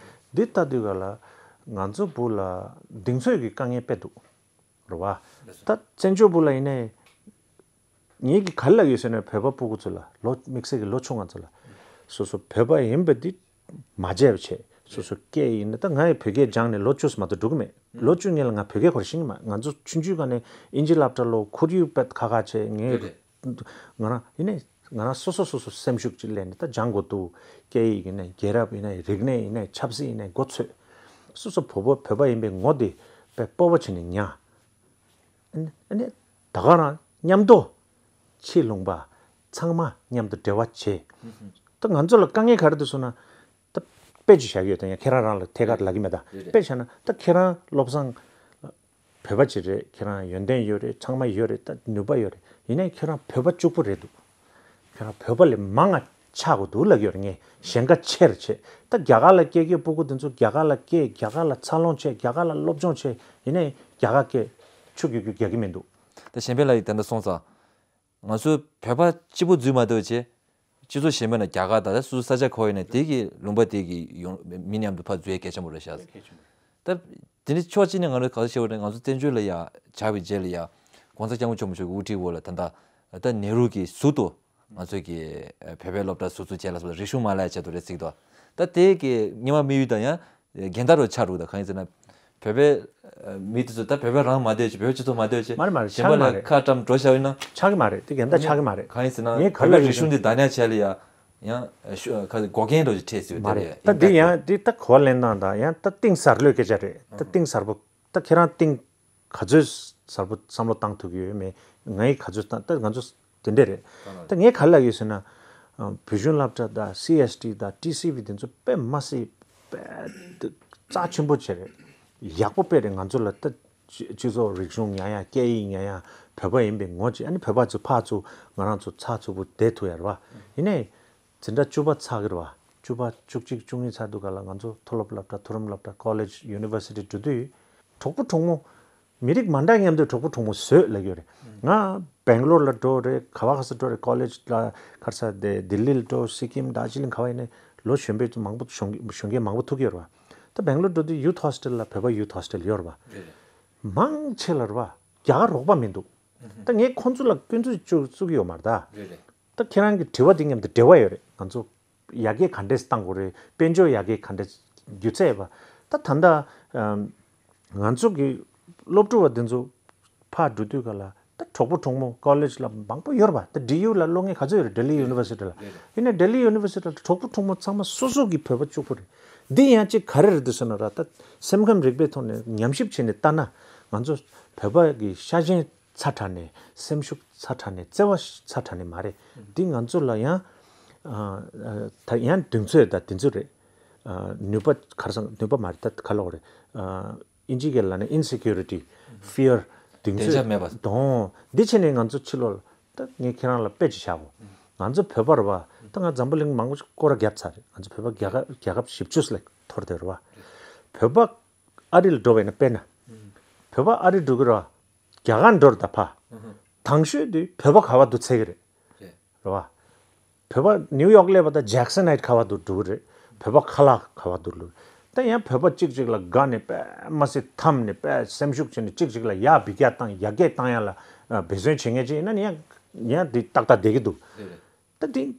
འདི་ལྟ་དུས་ག་ལ་ང་ཚོ་བུ་ལ་གདེང་ཚོད་ཀྱི་དཀའ་ངལ་དཔེ་འདུག་རེད་བ། ད་བཙན་བྱོལ་བུ་ལ་ཡིན་ནའི། ངེད་ཀྱི་ག་རེ་ལབ་ཡོད་ཟེར་ན་བོད་པ་སྤུ་གུ་ཚོ་ལ་ལོ་དམིགས་བསལ་གྱི་ལོ་ཆུང་བ་ཚོ་ལ་སོ་སོ་བོད་པ་ཡིན་པ་འདི་མ་བརྗེད་པ་བྱས། སོ་སོ་སྐད་ཡིན་ན་ད་ང་ཡི་བོད་སྐད་སྦྱངས་ནས་ལོ་བཅུ་ཙམ་མ་གཏོགས་འགྲོ་གི་མེད། ལོ་བཅུ་སྔོན་ལ་ང་བོད་སྐད་ཁོ་རང་ཤེས་ཀྱི་མ། ང་ཚོ་ཆུང་ཆུང་སྒང་ནས་ཨིན་ཇི་སློབ་གྲྭ་ལོ་ཁོར་ཡུག་དཔེ་ཁག་ཁག་བྱས། ངས་ང་རང་ཡིན་ནས་ང་རང་སོ་སོ་སོ་སོ་སེམས་ཤུགས་ཅིག་ལེན་ནས་ད་སྦྱང་དགོས་འདུག་སྐད་ཡིག་ཡིན་ནས་རྒྱལ་རབས་ཡིན་ནས་རིག་གནས་ཡིན་ནས་ཆབ་སྲིད་ཡིན་ནས་མགོ་ཚོས། སོ་སོ་བོད་པ་བོད་པ་ཡིན་པའི་ངོ་དེ་དཔེ་སྤོབས་པ་བྱས་ནས་ཉར། ཨ་ནི་ད་ག་རང་མཉམ་དུ་ཕྱི་ལུང་པ་ཚང་མ་མཉམ་དུ་འབྲེལ་བ་བྱེད། ད་ང་ཚོ་ལ་དཀའ་ངལ་ག་རེ་འདུག་ཟེར་ན། ད་དཔེ་ཅིག་བཞག་གི་ཡོད། ད་ཡང་ཁྱེད་རང་རང་ལ་ཐད་ཀར་ལབ་ཀྱི་མེད། ད་དཔེ་བཞག་ན་ད་ཁྱེད་རང་བློ་བཟང་བོད་པ་ཅིག་རེད། ཁྱེད་རང་ཡོན་ཏན་ཡོད་རེད། ཚང་མ་ཡོད་རེད། ད་ནུས་པ་ཡོད་རེད། ཡིན་ནའི་ཁྱེད་རང་བོད་པ་གཅིག་པུ་རེད་འདུག་ཁྱེད་རང་བོད་པ་ལས་མང་ང་ཆགས་དགོས་འདུག་ལབ་ཀྱི་ཡོད་རེད། ངས་ཞེན་ཁ་ཆེར་བྱེད། ད་རྒྱ་གར་ལ་སྐྱེས་ཀྱི་སྤུ་གུ་དེ་ཚོ་རྒྱ་གར་ལ་སྐྱེས། རྒྱ་གར་ལ་འཚར་ལོངས་བྱས། རྒྱ་གར་ལ་སློབ་སྦྱོང་བྱས། ཡིན་ནའི་རྒྱ་གར་སྐད་ཆུ་རྒྱུག་རྒྱུག་རྒྱག་གི་མི་འདུག་ད་གཞན་པའི་ལ་ཡི་ད་ལྟ་སོང་ཙང་ང་ཚོ་བོད་པ་གཅིག་པུ་འཛུལ་མ་གཏོགས་བྱས། སྤྱི་ཚོགས་གཞན་པ་ན་རྒྱ་གར་དང་སོ་སོ་ས་ཆ་ག་བ་ཡིན་ན་དེ་གི་ལུང་པ་དེ་གི་ཡོང་མི་མཉམ་དུ་ཕར་འཛུལ་ཡ་གལ་ཆེན་པོ་རེད་ཤག་ད་དེ་ནི་ཕྱོགས་གཅིག་ནས་ང་རང་ག་ཚོད་བཤད་པ་རེད། ང་ཚོ་བཙན་བྱོལ་ལ་ཡ་ཆགས་པའི་རྗེས་ལ་ཡ་༸གོང་ས་༸སྐྱབས་མགོན་ཆེན་པོ་མཆོག་གི་དབུ་ཁྲིད་འོག་ལ་ད་ལྟ་ད་ནེ་རུ་གི་ཟུར་དུ་ང་ཚོ་གི་བོད་པའི་སློབ་གྲྭ་ཟུར་འཛུགས་བྱས་ལ་སོགས་རིག་གཞུང་མ་བརླག་ཆེད་དུ་རེད་ཟེར་གྱི་འདུག་ད་དེ་གི་སྔོན་མ་དམིགས་ཡུལ་དང་ཡང་འགལ་ཟླ་རུ་ཆགས་འགྲོ་གི་འདུག་གང་ཡིན་ཟེར་ན། བོད་པའི་ཨ་མི་དེ་ཚོ་ད་བོད་པ་རང་མ་སྡོད་ཅིག་བོད་སྤྱི་ཚོགས་མ་སྡོད་ཅིག་མ་རེད་མ་རེད། ཆགས་ཀྱི་མ་རེད། གཞན་པ་ལ་ཁ་བཀྲམ་འགྲོ་བཞག་ཡོད་ན། ཆགས་ཀྱི་མ་རེད། དེ་འགལ་ཟླ་ཆགས་ཀྱི་མ་རེད། གང་ཡིན་ཟེར་ན་ངས་ག་བོད་པའི་རིག་གཞུང་འདི་བདག་ཉར་བྱས་ལ་ཡ་ཡང་ཤུ་ཁ་འགོག་རྐྱེན་འགྲོ་ཅིག་འཕྲད་སྲིད་མ་རེད། ད་འདི་ཡང་འདི་ད་གོ་བ་ལེན་སྟངས་དང་ཡང་ད་གཏིང་ཟབ་ལོས་སྐད་ཆ་རེད། ད་གཏིང་ཟབ་པོ་ད་ཁྱེད་རང་གཏིང་ག་ཚོད་ཟབ་པོ་བསམ་བློ་བཏང་ཐུབ་ཀྱི་ཡོད་མེད། ངའི་ག་ཚོད་བཏང་ད་ང་ཚོ་དེ་འདྲས་རེད། ད་ངས་ག་ལབ་ཡོད་ཟེར་ན། ཨ་བོད་གཞུང་སློབ་གྲྭ་དང་སི་ཨེས་ཊི་དང་ཊི་སི་ཝི་དེ་ཚོ་དཔེ་མ་སྲིད་དཔེ་རྩ་ཆེན་པོ་བྱས་རེད། ཡག་པོ་དཔེ་རེད། ང་ཚོ་ལ་ད་སྤྱི་སྤྱི་ཚོགས་རིག་གཞུང་ཉར་ཡ་སྐད་ཡིག་ཉར་ཡ་བོད་པ་ཡིན་པའི་ངོ་བྱས། ཨ་ནི་བོད་པ་ཚོ་ཕར་ཚུར་ང་རང་ཚོ་ཚགས་ཚུད་པོ་བསྡད་ཐུབ་ཡ་རེད་བ། ཡིན་ནའི་འཛིན་གྲྭ་བཅུ་པ་ཚར་གི་རེད་བ། བཅུ་པ་བཅུ་གཅིག་བཅུ་གཉིས་ཚར་དུས་ག་ལ་ང་ཚོ་མཐོ་སློབ་སློབ་གྲྭ་མཐོ་རིམ་སློབ་གྲྭ་ཀོ་ལེཇ་ཡུ་ནི་ཝར་སི་ཊི་འགྲོ་དུས་གྲོགས་པོ་གྲོགས་མོ། མི་རིགས་མ་འདྲ་མཉམ་དུ་གྲོགས་པོ་གྲོགས་མོ་བཟོས་ལབ་ཡོད་རེད། ང་སྦེང་ལོར་ལ་འགྲོ་རེད། ག་བ་ག་ས་འགྲོ་རེད། ཀོ་ལེཇ་ལ་ག་རེ་ཟེར་དེ་ལྡི་ལི་ལ་འགྲོ། སི་ཀིམ་དར་ཇི་ལིང་ག་བ་ཡིན་ནའི་ལོ་གཞོན་པའི་མང་པོ་གཞོན་གཞོན་སྐྱེས་མང་པོ་ཐུག་གི་ཡོད་རེད་བ། ད་སྦེང་ལོར་འགྲོ་དུས་ཡུ་ཐི་ཧོ་སི་ཊེལ་ལ་བོད་པ་ཡུ་ཐི་ཧོ་སི་ཊེལ་ཡོད་རེད་བ། རེད་རེད། མང་ཆེ་ལ་རེད་བ། རྒྱ་གར་རོགས་པ་མི་འདུག་ད་ངས་ཁོང་ཚོ་ལ་སྐྱོན་འཛུགས་བཅུག་བཅུག་གི་ཡོད་མ་རེད་ད། རེད་རེད། ད་ཁྱེད་རང་གི་དྲི་བ་འདི་མཉམ་དུ་འབྲེལ་བ་ཡོད་རེད། ང་ཚོ་ཡར་རྒྱས་ག་འདྲས་བཏང་དགོས་རེད། དཔལ་འབྱོར་ཡར་རྒྱས་ག་འདྲས་སྒྱུ་རྩལ་བ། ད་ད་ལྟ་ཨམ་ང་ཚོ་གི་སློབ་ཕྲུག་བ་འདི་ཚོ་ཕར་འགྲོ་དུས་ག་ལ་ད་གྲོགས་པོ་གྲོགས་མོ་ཀོ་ལེཇ་ལ་མང་པོ་ཡོད་རེད་བ། ད་ཌི་ཡུ་ལ་སློབ་མཁན་ག་ཚོད་ཡོད་རེད། ལྡི་ལི་ཡུ་ནི་ཝར་སི་ཊི་ལ། ཡིན་ནའི་ལྡི་ལི་ཡུ་ནི་ཝར་སི་ཊི་ལ་གྲོགས་པོ་གྲོགས་མོ་ཚང་མ་སོ་སོ་གི་བོད་པ་གཅིག་པུ་རེད། འདི་ཡང་གཅིག་ག་རེ་རེད་འདུག་ཟེར་ན་ར། ད་སེམས་ཁམས་རིག་པའི་ཐོག་ནས་ཉམས་ཞིབ་བྱས་ནས་ལྟ་ན་ང་ཚོ་བོད་པ་གི་ཤ་ཞེན་ཚ་དྲགས་ནས་སེམས་ཤུགས་ཚ་དྲགས་ནས་བརྩེ་བ་ཚ་དྲགས་ནས་མ་རེད། འདི་ང་ཚོ་ལ་ཡང་ཨ་ཨ་ད་ཡང་གདེང་ཚོད་དང་དེ་ཚོ་རེད། ཨ་ནུས་པ་ག་རེ་ཟེར་ནུས་པ་མ་རེད། ད་ག་ལབ་དགོས་རེད། ཨ་ཨིན་ཇི་སྐད་ལ་ནི་ཨིན་སི་ཀིའུ་རི་ཊི། ཕི་ཡར། གདེང་བདེ་འཇགས་མེད་པ། ཚོད་གདོང་། འདི་བྱས་ནས་ང་ཚོ་ཕྱི་ལོགས་ལ་ད་ངས་ཁྱེད་རང་ལ་དཔེ་ཅིག་བཞག་གོ། ང་ཚོ་བོད་པ་རེད་བ། ད་ང་འཛམ་བུ་གླིང་མང་པོ་ཞིག་སྐོར་ར་བརྒྱབ་ཚར་རེད། ང་ཚོ་བོད་པ་རྒྱལ་ཁབ་རྒྱལ་ཁབ་བཞི་བཅུ་ཙམ་ལ་འཐོར་བསྡད་རེད་བ། བོད་པ་ཨ་རི་ལ་འགྲོ་བས་ན་དཔེར་ན། བོད་པ་ཨ་རི་འགྲོ་གི་རེད་བ། རྒྱ་གར་འགྲོ་རེད་ད་ཕ། དང་ཤོས་དེ་བོད་པ་ག་བ་འདུག་འཚོལ་གི་རེད། རེད། རེད་བ། བོད་པ་ནིའུ་ཡོག་སླེབས་པ་ད་ཇེག་སན་ཧའིཊ་ག་བ་འདུག་འགྲོ་གི་རེད། བོད་པ་ཁ་ལག་ག་བ་འདུག་ལུག་ད་ཡང་བོད་པ་གཅིག་གཅིག་ལ་དགའ་ནས་དཔེ་མ་སྲིད་འཐམ་ནས་དཔེ་སེམས་ཤུགས་བྱས་ནས་གཅིག་གཅིག་ལ་ཡར་འབུད་རྒྱག་བཏང་ཡར་རྒྱས་བཏང་ཡ་ལ་འབད་བརྩོན་བྱེད་མཁན་ཅིག་ཡིན་ན་ནི་ཡང་ཡང་དེ་ཏག་ཏག་བསྡད་ཀྱི་འདུག་རེད་རེད། ད་དེ་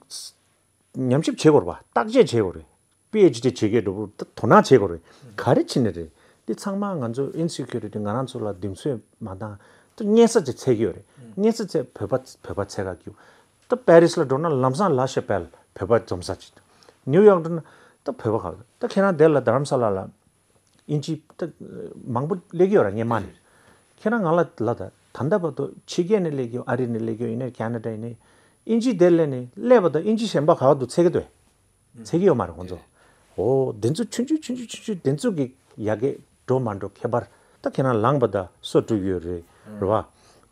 ཉམས་ཞིབ་བྱེད་དགོས་རེད་པ། བརྟག་དཔྱད་བྱེད་དགོས་རེད། པི་ཨེཆ་ཌི་བྱེད་མཁན་འདྲ་པོ་ད་དོ་སྣང་བྱེད་དགོས་རེད། ག་རེ་བྱས་ནས་རེད། འདི་ཚང་མ་ང་ཚོ་ཨིན་སི་ཁྱུ་རི་ཊི་ང་རང་ཚོ་ལ་གདེང་ཚོད་མ་བཏང་། ད་སྙན་ས་ཅིག་འཚོལ་གྱི་ཡོད་རེད། སྙན་ས་འཚོལ་བོད་པ་བོད་པ་འཚོལ་ག་རྒྱུ། ད་པེ་རིས་ལ་འགྲོ་ན་ལམ་སང་ལ་ཤ་པེལ་བོད་པ་འཛོམས་ས་ཅིག་ནིའུ་ཡོག་འགྲོ་ན་ད་བོད་པ་ག་ད་ཁྱེད་རང་དེ་ལ་དྷ་རམ་ས་ལ་ལ་ཨིན་ཇི་ད་མང་པོ་སླེབས་ཀྱི་ཡོད་ར་སྔོན་མ་ནས། ཁྱེད་རང་ང་ལ་ལ་ད་ད་ལྟ་བར་དུ་ཕྱི་རྒྱལ་ནས་སླེབས་ཀྱི་ཡོད། ཨ་རི་ནས་སླེབས་ཀྱི་ཡོད། ཡིན་ནའི་ཁེ་ན་ཌ་ཡིན་ནའི་ཨིན་ཇི་དེ་སླེབས་ནས་སླེབས་པ་དང་ཨིན་ཇི་གཞན་པ་ག་བ་འདུག་འཚོལ་གྱི་འདུག་འཚོལ་གྱི་ཡོད་མ་རེད་ཁོང་ཚོ། འོ་དེ་ཚོ་ཆུང་ཆུང་ཆུང་ཆུང་ཆུང་ཆུང་དེ་ཚོ་གི་ཡ་གི་འགྲོ་མ་འགྲོ་ཁྱད་པར། ད་ཁྱེད་རང་ལངས་པ་ད་སོ་བཀྲུ་གི་ཡོད་རེད། རེད་བ།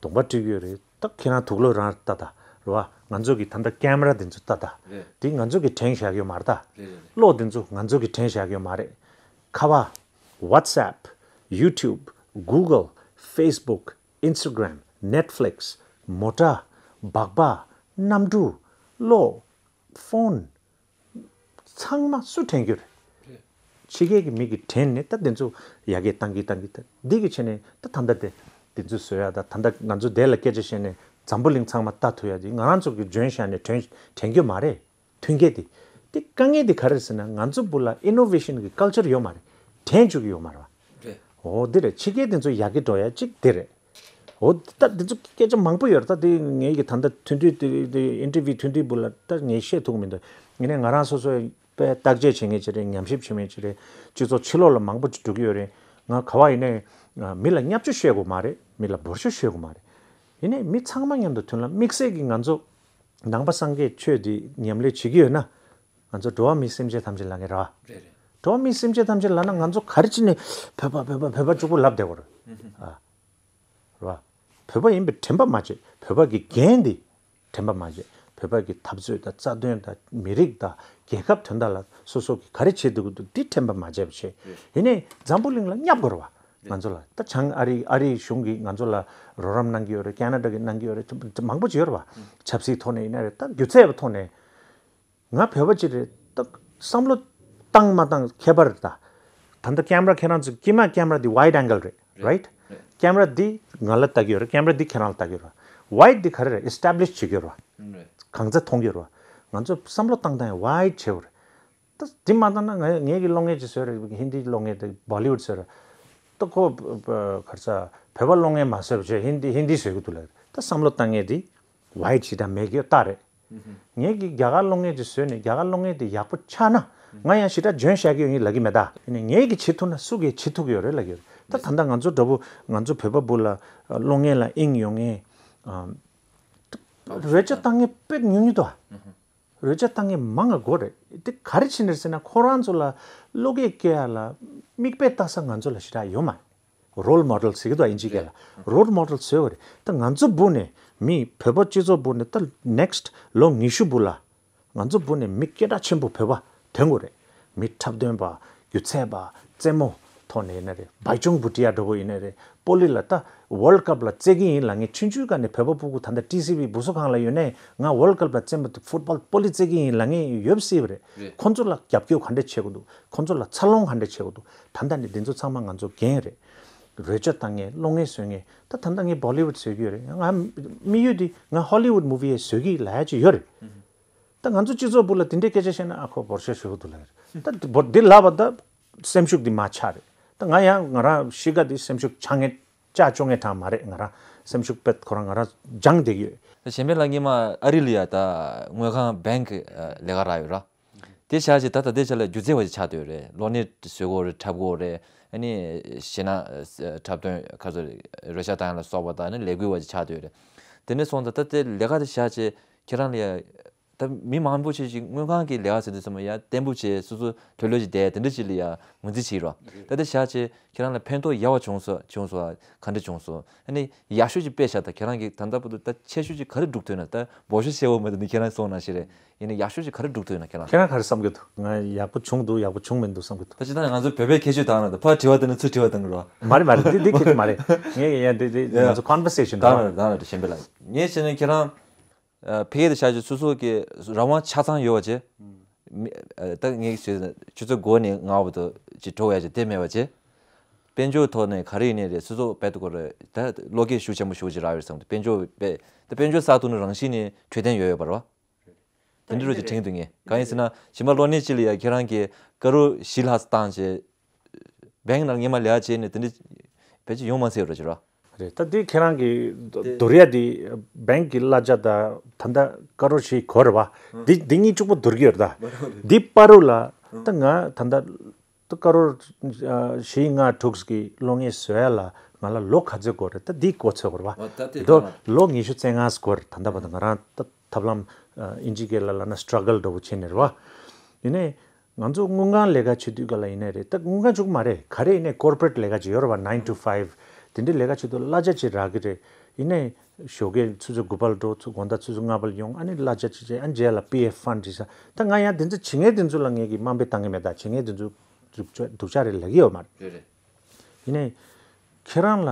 གདོང་པ་བཀྲུ་གི་ཡོད་རེད། ད་ཁྱེད་རང་དུག་ལོག་རང་ལྟ་ད། རེད་བ། ང་ཚོ་གི་ད་ལྟ་ཀེམ་ར་དེ་ཚོ་ལྟ་ད། རེད། དེ་ང་ཚོ་གི་དྲན་བཞག་གི་ཡོད་མ་རེད་ད། རེད་རེད་རེད། གློག་དེ་ཚོ་ང་ཚོ་གི་དྲན་བཞག་གི་ཡོད་མ་རེད། ཁ་པར། WhatsApp, YouTube, Google, Facebook, Instagram, Netflix, མོ་ཊ། སྦག་སྦག་གནམ་གྲུ། གློག་ཕོན། ཚང་མ་སུ་དྲན་རྒྱུ་རེད། ཕྱི་རྒྱལ་གྱི་མི་གིས་དྲན་ནས་ད་དེ་ཚོ་ཡ་གི་བཏང་གི་བཏང་གི་ད་འདི་གི་ཆེད་ནས་ད་ད་ལྟ་དེ་དེ་ཚོ་བཟོ་ཡ་ད་ད་ལྟ་ང་ཚོ་དེ་ལ་སྐད་ཆ་བཤད་ནས་འཛམ་བུ་གླིང་ཚང་མ་ལྟ་ཐུབ་ཡ་དེ་ང་རང་ཚོ་གི་འཇོན་བཞག་ནས་དྲན་དྲན་རྒྱུ་མ་རེད། མཐུན་རྐྱེན་དེ་དེ་དཀའ་ངལ་དེ་ག་རེ་རེད་ཟེར་ན་ང་ཚོ་བུ་ལ་ཨི་ནོ་ཝེ་ཤན་གི་ཀལ་ཅར་ཡོད་མ་རེད། དྲན་བཅུག་གི་ཡོད་མ་རེད་བ། རེད། འོ་འདི་རེད། ཕྱི་རྒྱལ་དེ་ཚོ་ཡ་གི་འགྲོ་ཡ་གཅིག་དེ་རེད། འོ་ད་འདི་ཚོ་སྐད་ཆ་མང་པོ་ཡོད་རེད། ད་དེ་ངེད་ཀྱི་ད་ལྟ་མཐུན་སྒྲིལ་དེ་དེ་ཨིན་ཊར་བིའུ་མཐུན་སྒྲིལ་བུ་ལ་ད་ངས་བཤད་ཐུབ་མི་འདུག་ཡིན་ནའི་ང་རང་སོ་སོའི་དཔེ་བརྟག་དཔྱད་བྱེད་མཁན་ཅིག་རེད། ཉམས་ཞིབ་བྱེད་མཁན་ཅིག་རེད། སྤྱི་ཚོགས་ཕྱི་ལོགས་ལ་མང་པོ་ཅིག་འགྲོ་གི་ཡོད་རེད། ང་ག་བ་ཡིན་ནའི་མི་ལ་བརྙས་བཅོས་བཤད་དགོས་མ་རེད། མི་ལ་འབོར་ཤོག་བཤད་དགོས་མ་རེད། ཡིན་ནའི་མི་ཚང་མ་མཉམ་དུ་མཐུན་ལམ་དམིགས་བསལ་གྱིས་ང་ཚོ་ནང་པ་སངས་རྒྱས་ཆོས་འདི་ཉམས་ལེན་བྱེད་ཀྱི་ཡོད་ན་ང་ཚོ་འགྲོ་བ་མི་སེམས་ཅན་ཐམས་ཅད་ལ་ངེས་རེད་བ། རེད་རེད། འགྲོ་བ་མི་སེམས་ཅན་ཐམས་ཅད་ལ་ན་ང་ཚོ་ག་རེ་བྱས་ནས་བོད་པ་བོད་པ་བོད་པ་གཅིག་པུ་ལབ་བསྡད་དགོས་རེད། ཨ། རེད་བ། བོད་པ་ཡིན་པའི་དྲན་པ་མ་བརྗེད། བོད་པ་གི་འགན་འདི་དྲན་པ་མ་བརྗེད། བོད་པ་གི་འཐབ་རྩོད་དང་རྩ་དོན་དང་མི་རིགས་དང་རྒྱལ་ཁབ་དོན་དག་ལ་སོ་སོ་གི་ག་རེ་བྱེད་ཐུབ་ཀྱི་འདུག་འདི་དྲན་པ་མ་བརྗེད་པ་བྱེད། ཡིན་ནའི་འཛམ་བུ་གླིང་ལ་བརྙས་དགོས་རེད་བ། ང་ཚོ་ལ་ད་བྱང་ཨ་རི་ཨ་རི་གཞུང་གིས་ང་ཚོ་ལ་རོགས་རམ་གནང་གི་ཡོད་རེད། ཁེ་ན་ཌ་གིས་གནང་གི་ཡོད་རེད། མང་པོ་ཅིག་ཡོད་རེད་བ། ཆབ་སྲིད་ཐོག་ནས་ཡིན་ན་རེད། ད་སྒྱུ་རྩལ་བའི་ཐོག་ནས། ང་བོད་པ་ཅིག་རེད། ད་བསམ་བློ་བཏང་མ་བཏང་ཁྱད་པར་རེད་ད། ད་ལྟ་ཀེམ་ར་ཁྱེད་རང་ཚོ་དཀྱིལ་མ་ཀེམ་ར་འདི་ཝའིཌ་ཨེང་གལ་རེད། རེད། རའིཊ། རེད། ཀེམ་ར་འདི་ང་ལ་ལྟ་གི་ཡོད་རེད། ཀེམ་ར་འདི་ཁྱེད་རང་ལ་ལྟ་གི་ཡོད་རེད། ཝའིཌ་འདི་ག་རེ་རེད། ཨེ་སི་ཊེབ་ལིཤ་བྱེད་ཀྱི་ཡོད་རེད། རེད། གང་ཚ་མཐོང་གི་ཡོད་རེད། ང་ཚོ་བསམ་བློ་བཏང་བཏང་ཡང་ཝའིཌ་བྱེད་དགོས་རེད། ད་འདི་མ་བཏང་ན་ང་ངེད་ཀྱི་གློག་བརྙན་ཅིག་བཟོས་རེད། ཧིན་དིའི་གློག་བརྙན་དེ་བོ་ལི་ཝུཌ་བཟོས་རེད། ད་ཁོ་ག་རེ་ཟ་བོད་པ་གློག་བརྙན་མ་བཟོས་པ་བྱས་ཧིན་དི་ཧིན་དི་བཟོས་ཀྱི་འདུག་ལབ་རེད། ད་བསམ་བློ་བཏང་ཡས་འདི་ཝའིཌ་ཞེ་དྲག་མེད་ཀྱི་རྟགས་རེད། ངས་ཀྱིས་རྒྱ་གར་གློག་བརྙན་ཅིག་བཟོས་ནས་རྒྱ་གར་གློག་བརྙན་དེ་ཡག་པོ་ཆགས་ན་ང་ཡང་ཞེ་དྲག་འཇོན་བཞག་གི་ཡོད་ཡིན་ལབ་ཀྱི་མེད་ད། ཡིན་ནའི་ངས་ཀྱིས་བྱེད་ཐུབ་ན་སུ་གིས་བྱེད་ཐུབ་ཀྱི་ཡོད་རེད་ལབ་ཀྱི་ཡོད་རེད། ད་ད་ལྟ་ང་ཚོ་འདྲ་པོ་ང་ཚོ་བོད་པ་བུ་ལ་གློག་བརྙན་ལ་དབྱིངས་ཡོད་མཁན་རོལ་ཆ་བཏང་མཁན་དཔེ་ཉུང་ཉུང་འདུག་རོལ་ཆ་བཏང་མཁན་མང་ང་དགོས་རེད། དེ་ག་རེ་བྱས་ནས་ཟེར་ན་ཁོ་རང་ཚོ་ལ་བློ་སྐྱེད་སྐྱེ་ཡ་ལ་མིག་དཔེ་ལྟ་ས་ང་ཚོ་ལ་ཞེ་དྲག་ཡོད་མ་རེད། རོལ་མོ་ཌེལ་ཟེར་གྱི་འདུག་ཨིན་ཇི་སྐད་ལ། རོལ་མོ་ཌེལ་བཟོས་པ་རེད། ད་ང་ཚོ་བུ་ནས་མི་བོད་པ་སྤྱི་ཚོགས་བུ་ནས་ད་ནེག་སི་ཊི་ལོ་ཉི་ཤུ་བུ་ལ་ང་ཚོ་བུ་ནས་མི་སྐད་གྲགས་ཆེན་པོ་བོད་པ་ཐོན་དགོས་རེད། མི་འཁྲབ་སྟོན་པ། སྒྱུ་རྩལ་པ། རྩེད་མོ་ཐོག་ནས་ཡིན་ན་རེད། བའི་ཅུང་བུ་ཊི་ཡ་འདྲ་པོ་ཡིན་ན་རེད། པོ་ལི་ལ་ད་ཝརལ་ཌི་ཀབ་ལ་རྩེ་གི་ཡིན་ལབ་མཁན་ཆུང་ཆུང་སྒང་ནས་བོད་པ་ཕྲུ་གུ་ད་ལྟ་ཊི་སི་ཝི་བུ་གསོ་ཁང་ལ་ཡོད་ནའི་ང་ཝརལ་ཌི་ཀབ་ལ་རྩེད་མོ་ཕུཊ་བྷོལ་པོ་ལི་རྩེ་གི་ཡིན་ལབ་མཁན་ཡོད་སྲིད་པ་རེད། རེད། ཁོང་ཚོ་ལ་རྒྱབ་སྐྱོར་ག་འདྲ་བྱེད་དགོས་འདུག་ཁོང་ཚོ་ལ་འཚར་ལོངས་ག་འདྲ་བྱེད་དགོས་འདུག་ད་ལྟ་ནས་འདི་ཚོ་ཚང་མ་ང་ཚོ་འགན་རེད། རོལ་ཆ་བཏང་མཁན། གློག་བརྙན་བཟོ་མཁན། ད་ད་ལྟ་ངས་བོ་ལི་ཝུཌ་བཟོ་གི་ཡོད་རེད། ང་དམིགས་ཡུལ་འདི་ང་ཧོ་ལི་ཝུཌ་མུ་ཝི་ཡང་བཟོ་གི་ལབ་ཡ་ཅིག་ཡོད་རེད། ད་ང་ཚོ་སྤྱི་ཚོགས་བུ་ལ་དེ་འདྲའི་སྐད་ཆ་བཤད་ན་ཨ་ཁོ་འབོར་ཤོག་ཞུ་གི་འདུག་ལབ་རེད། ད་འདི་འབོར་འདི་ལབ་པ་ད་སེམས་ཤུགས་འདི་མར་ཆག་རེད། ད་ང་ཡང་ང་རང་གཤིས་ཀ་འདི་སེམས་ཤུགས་ཆག་མཁན་ཆག་ཆོག་མཁན་གྲས་མ་རེད། ང་རང་སེམས་ཤུགས་དཔེ་ཁོ་རང་ང་རང་སྦྱངས་བསྡད་ཀྱི་ཡོད། ད་གཞན་པའི་ལ་སྔོན་མ་ཨ་རི་ལ་ཡ་ད་དངུལ་ཁང་བེང་ཀི་ལས་ཀ་རག་ཡོད་ར། དེ་བཞག་བྱས་ད་ད་ལྟའི་ཆ་ལ་སྒྱུ་རྩལ་བ་ཞིག་ཆགས་བསྡད་ཡོད་རེད། གློག་བརྙན་བཟོ་གི་ཡོད་རེད། འཁྲབ་གི་ཡོད་རེད། ཨ་ནི་གཞས་སྣ་འཁྲབ་སྟོན་ཁ་སོ་རོལ་ཆ་བཏང་ཡ་ལ་སོགས་པ་དང་ཨ་ནི་ལས་འགུལ་བ་ཞིག་ཆགས་བསྡད་ཡོད་རེད། དེ་ནས་སོང་ཙང་ད་ལྟའི་ལས་ཀ་དེ་བཞག་བྱས་ཁྱེད་རང་ལ་ཡ་ད་མི་མང་པོ་ཞིག་ཅིག་དངུལ་ཁང་གི་ལས་ཀ་ཟེར་དུས་ཙམ་པ་ཡ་བརྟན་པོ་བྱས་སོ་སོ་ལྷོད་ལྷོད་ཅིག་བསྡད་དེ་འདྲ་ཅིག་ལ་ཡ་ངོས་འཛིན་བྱེད་ཀྱི་རེད། ད་ལྟ་བཞག་བྱས་ཁྱེད་རང་ལ་ཕན་ཐོགས་ཡག་པ་བྱུང་སོང་བྱུང་སོང་ག་འདྲ་བྱུང་སོང་། ཨ་ནི་ཡག་ཤོས་ཅིག་དཔེ་བཞག་ད་ཁྱེད་རང་གིས་ད་ལྟ་བར་དུ་ད་ཆེ་ཤོས་ཅིག་ག་རེ་སྒྲུབ་ཐུབ་ན། ད་འབོར་ཤོག་བཤད་དགོས་མ་རེད། ད་ནི་ཁྱེད་རང་གསུངས་ནང་བཞིན་རེད། ཡིན་ན་ཡག་ཤོས་ཅིག་ག་རེ་སྒྲུབ་ཐུབ་ན་ཁྱེད་རང་། ཁྱེད་རང་ག་རེ་བསམ་གྱི་འདུག་ང་ཡག་པོ་བྱུང་འདུག་ཡག་པོ་བྱུང་མི་འདུག་བསམ་གྱི་འདུག་ད་ཅི་ད་ང་ཚོ་བོད་པའི་ཁྱད་ཆོས་དག་ན་ད་ཕར་དྲི་བ་དེ་ནི་ཚུར་དྲི་བ་དང་གི་རོ། མ་རེད་མ་རེད། འདི་འདི་ཁྱད་ཆོས་མ་རེད། ངས་ཡ་འདི་འདི་ང་ཚོ་ཀོན་ཝར་སེ་ཤན་ད་ན་རེད་ད་ན་རེད་གཞན་པའི་ལ་ངས་བྱས་ན་ཁྱེད་རང་ཕ་གི་དེ་བཞག་བྱས་སོ་སོ་གི་རང་དབང་ཆ་ཚང་ཡོད་པ་བྱས། མི་ད་ངས་ཞུས་ན་ཆུ་ཚོད་དགུ་ནས་ལྔ་བར་དུ་ཅིག་འགྲོ་ཡ་ཅིག་དེ་མེད་པ་བྱས། དཔལ་འབྱོར་ཐོག་ནས་ག་རེ་ཡིན་ནའི་རེད། སོ་སོ་དཔེ་ཐུག་གོ་རེད། ད་བློ་སྐྱེད་ཤུགས་ཆེན་པོ་ཞུ་ཅིག་རག་ཡོད་བསམ་འདུག་དཔལ་འབྱོར་དཔེ་ད་དཔལ་འབྱོར་གསར་གཏོད་ནི་རང་བཞིན་ནས་འཕྲོད་བསྟེན་ཡོད་ཡོད་པ་རེད་བ། དེ་འདྲ་རུ་ཅིག་དྲན་གྱི་འདུག་ངས། གང་ཡིན་ཟེར་ན་ཞིང་པ་གློག་བརྙན་གཅིག་ལ་ཡ་ཁྱེད་རང་གིས་ཀ་རོར་བཞི་ལྷག་བཏང་བྱས། བེང་ནང་སྔོན་མ་ལས་ཀ་བྱས་ནས་དེ་འདྲ་ཕལ་ཆེར་ཡོང་མ་སྲིད་རོ་ཅིག་རོ། རེད། ད་འདི་ཁྱེད་རང་གི་དེ་བསྡུར་ཡ་འདི་བེང་གི་གླ་ཆ་དང་ད་ལྟ་ཀ་རོར་བཞི་གོ་རེད་བ། འདི་འདི་གཉིས་གཅིག་པོ་བསྡུར་གྱི་ཡོད་རེད་ད། འདི་བར་དུ་ལ་ད་ང་ད་ལྟ་ད་ཀ་རོར་ཨ་བཞི་ལྔ་དྲུག་གི་གློག་བརྙན་བཟོ་ཡ་ལ་ང་ལ་ལོ་ག་ཚོད་འགོར་རེད། ད་འདི་གོ་ཚོད་འགོར་བ། ཨོ་ད་དེ་དོ་ལོ་ཉི་ཤུ་རྩ་ལྔ་འགོར། ད་ལྟ་བར་དུ་ང་རང་ད་ཐབས་ལམ་ཨ་ཨིན་ཇི་སྐད་ལ་ལབ་ན་སི་ཊྲ་གལ་འདྲ་བོ་བྱས་ནས་རེད་བ། ཡིན་ནའི་ང་ཚོ་དངུལ་ཁང་ལས་ཀ་བྱེད་དུས་ག་ལ་ཡིན་ནའི་རེད། ད་དངུལ་ཁང་ཅིག་མ་རེད། ག་རེ་ཡིན་ནའི་ཀོར་པོ་རེ་ཊི་ལས་ཀ་ཅིག་ཡོད་རེད་བ། nine to five དེ་འདྲའི་ལས་ཀ་བྱེད་དུས་གླ་ཆ་ཅིག་རག་གི་རེད། ཡིན་ནའི་ཞོགས་ཀས་ཆུ་ཚོད་དགུ་པ་ལ་འགྲོ། ཚུར་དགོང་དག་ཆུ་ཚོད་ལྔ་པ་ལ་ཡོང་། ཨ་ནི་གླ་ཆ་ཅིག་བྱས། ཨ་ནི་རྗེས་ལ་པི་ཨེཕ་ཕན་ཌི་ཅིག་བཟོ། ད་ང་ཡང་དེ་ཚོ་བྱེད་མཁན་དེ་ཚོ་ལ་ངས་ཀྱི་དམའ་འབེབས་བཏང་གི་མེད། ད་བྱེད་མཁན་དེ་ཚོ་སྡུག་ཅག་སྡུག་ཅག་རེད་ལབ་ཀྱི་ཡོད་མ་རེད། རེད་རེད། ཡིན་ནའི་ཁྱེད་རང་ལ་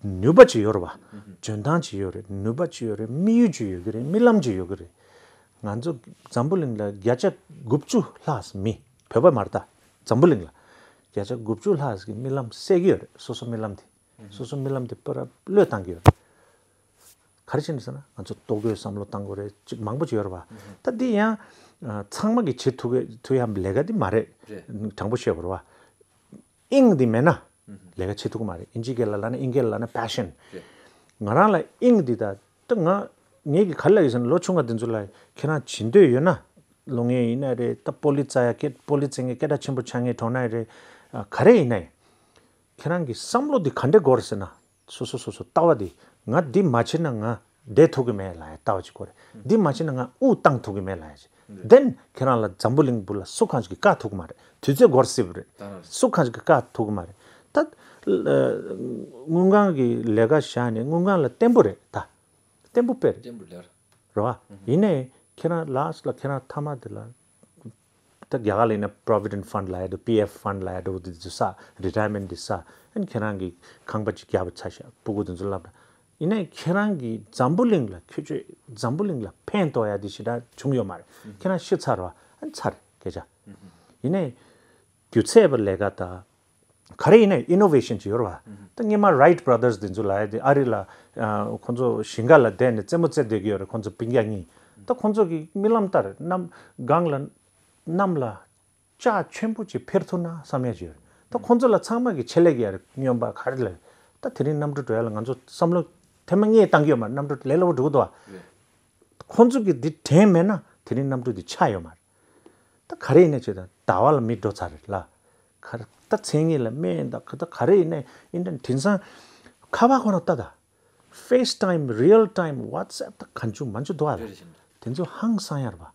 ནུས་པ་ཅིག་ཡོད་རེད་བ། འཇོན་ཐང་ཅིག་ཡོད་རེད། ནུས་པ་ཅིག་ཡོད་རེད། དམིགས་ཡུལ་ཅིག་ཡོད་ཀྱི་རེད། རྨི་ལམ་ཅིག་ཡོད་ཀྱི་རེད། ང་ཚོ་འཛམ་བུ་གླིང་ལ་བརྒྱ་ཆ་དགུ་བཅུ་ལྷག་མི་བོད་པ་མ་རེད་ད། འཛམ་བུ་གླིང་ལ་བརྒྱ་ཆ་དགུ་བཅུ་ལྷག་གི་རྨི་ལམ་གསལ་གྱི་ཡོད་རེད། སོ་སོ་རྨི་ལམ་དེ། སོ་སོ་རྨི་ལམ་དེ་པུར་བློས་བཏང་གི་ཡོད་རེད། ག་རེ་བྱས་ནས་ཟེར་ན་ང་ཚོ་ལྟོ་གོས་བསམ་བློ་བཏང་དགོས་རེད། ཅིག་མང་པོ་ཅིག་ཡོད་རེད་བ། ད་འདི་ཡང་ཨ་ཚང་མ་གིས་བྱེད་ཐུབ་ཀྱི་ཐུབ་ཡ་ལས་ཀ་འདི་མ་རེད། རེད། དྲང་པོ་བཤད་དགོས་རེད་བ། དབྱིངས་འདི་མེད་ན་ལས་ཀ་བྱེད་ཐུབ་ཀྱི་མ་རེད། ཨིན་ཇི་སྐད་ལ་ལབ་ན། ཨིན་སྐད་ལ་ལབ་ན་པེ་ཤན། རེད། ང་རང་ལ་དབྱིངས་འདི་ད་ད་ང་ངེད་ཀྱི་ག་རེ་ལབ་ཡོད་ཟེར་ན། ལོ་ཆུང་བ་འདི་ཚོ་ལ་ཁྱེད་རང་བྱེད་འདོད་ཡོད་ན། གློག་བརྙན་ཡིན་ན་རེད། ད་པོ་ལི་བཙལ་ཡ་སྐད། པོ་ལི་བཙལ་མཁན་སྐད་གྲགས་ཆེན་པོ་ཆགས་མཁན་གྲོངས་ན་རེད། ཨ་ག་རེ་ཡིན་ན་ཡང་ཁྱེད་རང་གི་བསམ་བློ་འདི་ག་འདྲ་དགོས་རེད་ཟེར་ན། སོ་སོ་སོ་སོ་ལྟ་བ་འདི། ང་འདི་མ་བྱས་ན་ང་བསྡད་ཐུབ་ཀྱི་མེད་ལབ་ཡ་ལྟ་བ་ཅིག་དགོས་རེད། འདི་མ་བྱས་ན་ང་དབུགས་བཏང་ཐུབ་ཀྱི་མེད་ལབ་ཡ་ཅིག། རེད། དེན་ཁྱེད་རང་ལ་འཛམ་བུ་གླིང་འདི་ལ་སུ་གང་ཞིག་གིས་བཀག་ཐུབ་ཀྱི་མ་རེད། དུས་ཚོད་འགོར་སྲིད་པ་རེད། ད་རང་རེད། སུ་གང་ཞིག་གིས་བཀག་ཐུབ་ཀྱི་མ་རེད། ད་ཨ་དངུལ་ཁང་གི་ལས་ཀ་བཞག་ནས་དངུལ་ཁང་ལ་བརྟན་པོ་རེད་ད། བརྟན་པོ་དཔེ་རེད། བརྟན་པོ་ལེར། རེད་བ། ཡིན་ནའི་ཁྱེད་རང་ལཱ་སི་ཊི་ལ་ཁྱེད་རང་མཐའ་མ་དེ་ལ། ད་རྒྱ་གར་ལ་ཡིན་ན་པོ་རོ་བི་ཌེན་ཕན་ཌི་ལབ་ཡ་འདྲ་བོ། པི་ཨེཕ་ཕན་ཌི་ལབ་ཡ་འདྲ་བོ་དེ་ཚོ་བསགས། རི་ཊ་ཡར་མེན་ཊི་དེ་བསགས། ཨ་ནི་ཁྱེད་རང་གི་ཁང་པ་ཅིག་རྒྱབ་པ་ཚར་ཤག། སྤུ་གུ་དེ་ཚོ་བསླབས་ན། ཡིན་ནའི་ཁྱེད་རང་གིས་འཛམ་བུ་གླིང་ལ་ཁྱོད་ཆོས་འཛམ་བུ་གླིང་ལ་ཕན་ཐོགས་ཡ་དེ་ཞེ་དྲག་བྱུང་ཡོད་མ་རེད། ཁྱེད་རང་ཤི་ཚར་བ། ཨ་ནི་ཚར་རེད་སྐད་ཆ། ཡིན་ནའི་སྒྱུ་རྩལ་པ་ལས་ཀ་དང་། ག་རེ་ཡིན་ན་ཨི་ནོ་ཝེ་ཤན་ཅིག་ཡོད་རེད་བ། ད་སྔོན་མ་རའིཊ་བྷ་ར་དར་སི་དེ་ཚོ་ལབ་ཡ་དེ་ཨ་རི་ལ་ཨ་ཁོང་ཚོ་ཞིང་ཁ་ལ་བསྡད་ནས་རྩེད་མོ་རྩེ་བསྡད་ཀྱི་ཡོད་རེད། ཁོང་ཚོ་སྤུན་ཀྱག་གཉིས། ད་ཁོང་ཚོ་གི་རྨི་ལམ་ལྟར་གནམ་སྒང་ལ་གནམ་ལ་ལྕགས་ཆེན་པོ་ཅིག་འཕུར་ཐུབ་ན་བསམ་ཡ་ཅིག་ཡོད་རེད། ད་ཁོང་ཚོ་ལ་ཚང་མ་གི་ཆེད་ལས་ཀྱི་ཡ་རེད། སྨྱོན་པ་ག་རེ་ལ་རེད། ད་དེ་རིང་གནམ་གྲུ་འགྲོ་ཡ་ལ་ང་ཚོ་བསམ་བློ་ཐེངས་མ་གཉིས་བཏང་གི་ཡོད་མ་རེད། གནམ་གྲུ་ལས་སླ་པོ་འགྲོ་གི་འདུག་བ། ཁོང་ཚོ་གི་འདི་དྲན་མེད་ན་དེ་རིང་གནམ་གྲུ་འདི་ཆགས་ཡོད་མ་རེད། ད་ག་རེ་ཡིན་ནའི་ཅིག་ད་ཟླ་བ་ལ་མི་འགྲོ་ཚར་རེད་ལ། ག་རེ་ད་མཚན་ཉིད་ལ་སྨན་ད་ག་ད་ག་རེ་ཡིན་ནའི་ཨིན་ཊར་ནེཊ་དེང་སང་ཁ་པར་ཁོ་ན་ལྟ་ད། ཕེ་སི་ཊའིམ། རི་ཡལ་ཊའིམ། ཝ་ཊི་སི་ཨེབ། ད་གང་བྱུང་མང་བྱུང་འདུག་ཨ། རེད་རེད། དེ་ཚོ་ཧང་སང་ཡ་རེད་བ།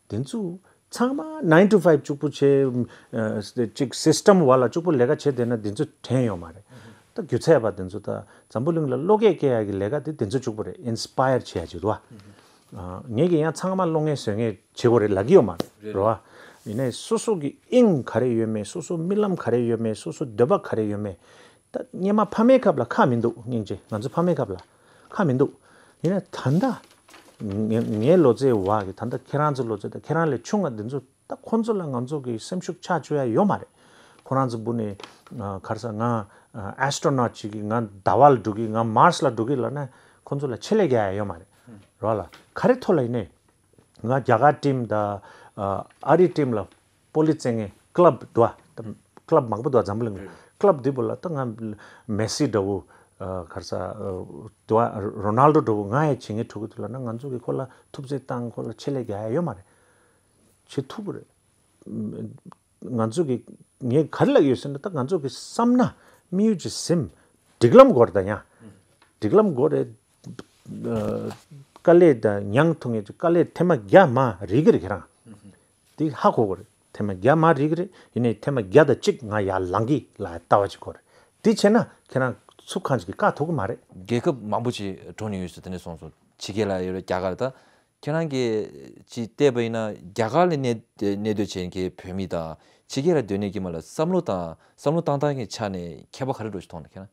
དེ་ཚོ་ཚང་མ་ནའིན་ཊུ་ཕའིབ་གཅིག་པུ་བྱས། ཨ་གཅིག་སིས་ཊམ་འོག་ལ་གཅིག་པུ་ལས་ཀ་བྱས་བསྡད་ན་དེ་ཚོ་དྲན་ཡོད་མ་རེད། ད་སྒྱུ་རྩལ་པ་དེ་ཚོ་ད་འཛམ་བུ་གླིང་ལ་བློ་སྐྱེད་སྐྱེ་ཡ་གི་ལས་ཀ་དེ་དེ་ཚོ་གཅིག་པུ་རེད། ཨིན་སི་པ་ཡར་བྱེད་ཡ་གཅིག་འདུག་ཨ། ཨ་ངས་ཀྱི་ཡང་ཚང་མ་བློ་ངན་བཟོ་མཁན་བྱེད་དགོས་རེད་ལབ་ཀྱི་ཡོད་མ་རེད། རེད་རེད། རེད་བ། ཡིན་ནའི་སོ་སོ་གི་དབྱིངས་ག་རེ་ཡོད་མེད། སོ་སོ་རྨི་ལམ་ག་རེ་ཡོད་མེད། སོ་སོ་འདོད་པ་ག་རེ་ཡོད་མེད། ད་སྔོན་མ་ཕ་མའི་སྐབས་ལ་ཁག་མི་འདུག། སྙིང་རྗེ། ང་ཚོ་ཕ་མའི་སྐབས་ལ་ཁག་མི་འདུག། ཡིན་ནའི་ད་ལྟ་ངའི་ངའི་ལོ་ཚད་བ་གི་ད་ལྟ་ཁྱེད་རང་ཚོ་ལོ་ཚད་དང་ཁྱེད་རང་ལས་ཆུང་བ་འདི་ཚོ། ད་ཁོང་ཚོ་ལ་ང་ཚོ་གི་སེམས་ཤུགས་ཆག་བཅུག་ཡ་ཡོད་མ་རེད། ཁོ་རང་ཚོ་འབུ་ནས་ཨ་ག་རེ་ཟེར། ང་ཨ་ཨེ་སི་ཊོ་ནོཊ་བྱེད་ཀྱི། ང་ཟླ་བ་ལ་འགྲོ་གི། ང་མཱར་སི་ལ་འགྲོ་གི་ལབ་ན་ཁོང་ཚོ་ལ་ཆེད་ལས་རྒྱག་ཡ་ཡོད་མ་རེད། རེད་བ་ལ། ག་རེ་ཐོག་ལ་ཡིན་ནའི། ང་རྒྱ་གར་ཊིམ་དང་ཨ་ཨ་རི་ཊིམ་ལ་པོ་ལི་རྩེད་མཁན་ཀི་ལབ་འདུག་བ། ཀི་ལབ་མང་པོ་འདུག་བ་འཛམ་བུ་གླིང་ལ། ཀི་ལབ་འདི་བོ་ལ་ད་ང་མེ་སི་འདྲ་བོ། ཨ་ག་རེ་ཟེར། ཨ་འདུག་བ། རོ་ནལ་ཌོ་འདྲ་བོ་ང་ཡང་བྱེད་མཁན་འགྲོ་གི་འདུག་ལབ་ན། ང་ཚོ་གིས་ཁོ་ལ་ཐུབ་ཚོད་བཏང་། ཁོ་ལ་ཆེད་ལས་རྒྱག་ཡ་ཡོད་མ་རེད། བྱེད་ཐུབ་རེད། ང་ཚོ་གི་ངས་ག་རེ་ལབ་ཡོད་ཟེར་ན། ད་ང་ཚོ་གི་བསམ་ན། དམིགས་ཡུལ་ཅིག་ཟིན། སྒྲིག་ལམ་དགོས་རེད། ད་ཡང་སྒྲིག་ལམ་དགོས་རེད། ཨ་དཀའ་ལས་དང་མྱངས་ཐུབ་མཁན་ཅིག། དཀའ་ལས་ཐེངས་མ་བརྒྱ་མར་རེག་གི་རེད་ཁྱེད་རང་། འདི་ཧ་གོ་དགོས་རེད། ཐེངས་མ་བརྒྱ་མར་རེག་གི་རེད། ཡིན་ནའི་ཐེངས་མ་བརྒྱ་དང་གཅིག་ང་ཡར་ལངས་ཀྱི་ལབ་ཡ་ལྟ་བ་ཅིག་དགོས་རེད། འདི་བྱས་ན་ཁྱེད་རང་སུ་གང་ཞིག་གིས་བཀག་ཐུབ་ཀྱི་མ་རེད། རྒྱལ་ཁབ་མང་པོ་ཅིག་འགྲོ་ནས་ཡོད་ཟེར། དེ་ནས་སོང་སོང་། ཕྱི་རྒྱལ་ལ་ཡོད་རེད། རྒྱ་གར་ད། ཁྱེད་རང་གིས་ཅིག་བལྟས་པ་ཡིན་ན། རྒྱ་གར་ལ་གནས་གནས་སྡོད་བྱེད་མཁན་བོད་མི་དང་ཕྱི་རྒྱལ་ལ་སྡོད་མཁན་དཀྱུས་མ་ལ་བསམ་བློ་དང་བསམ་བློ་བཏང་སྟངས་ཀྱི་ཆ་ནས་ཁྱད་པར་ག་རེ་འདྲ་ཞིག་མཐོང་ན་ཁྱེད་རང་།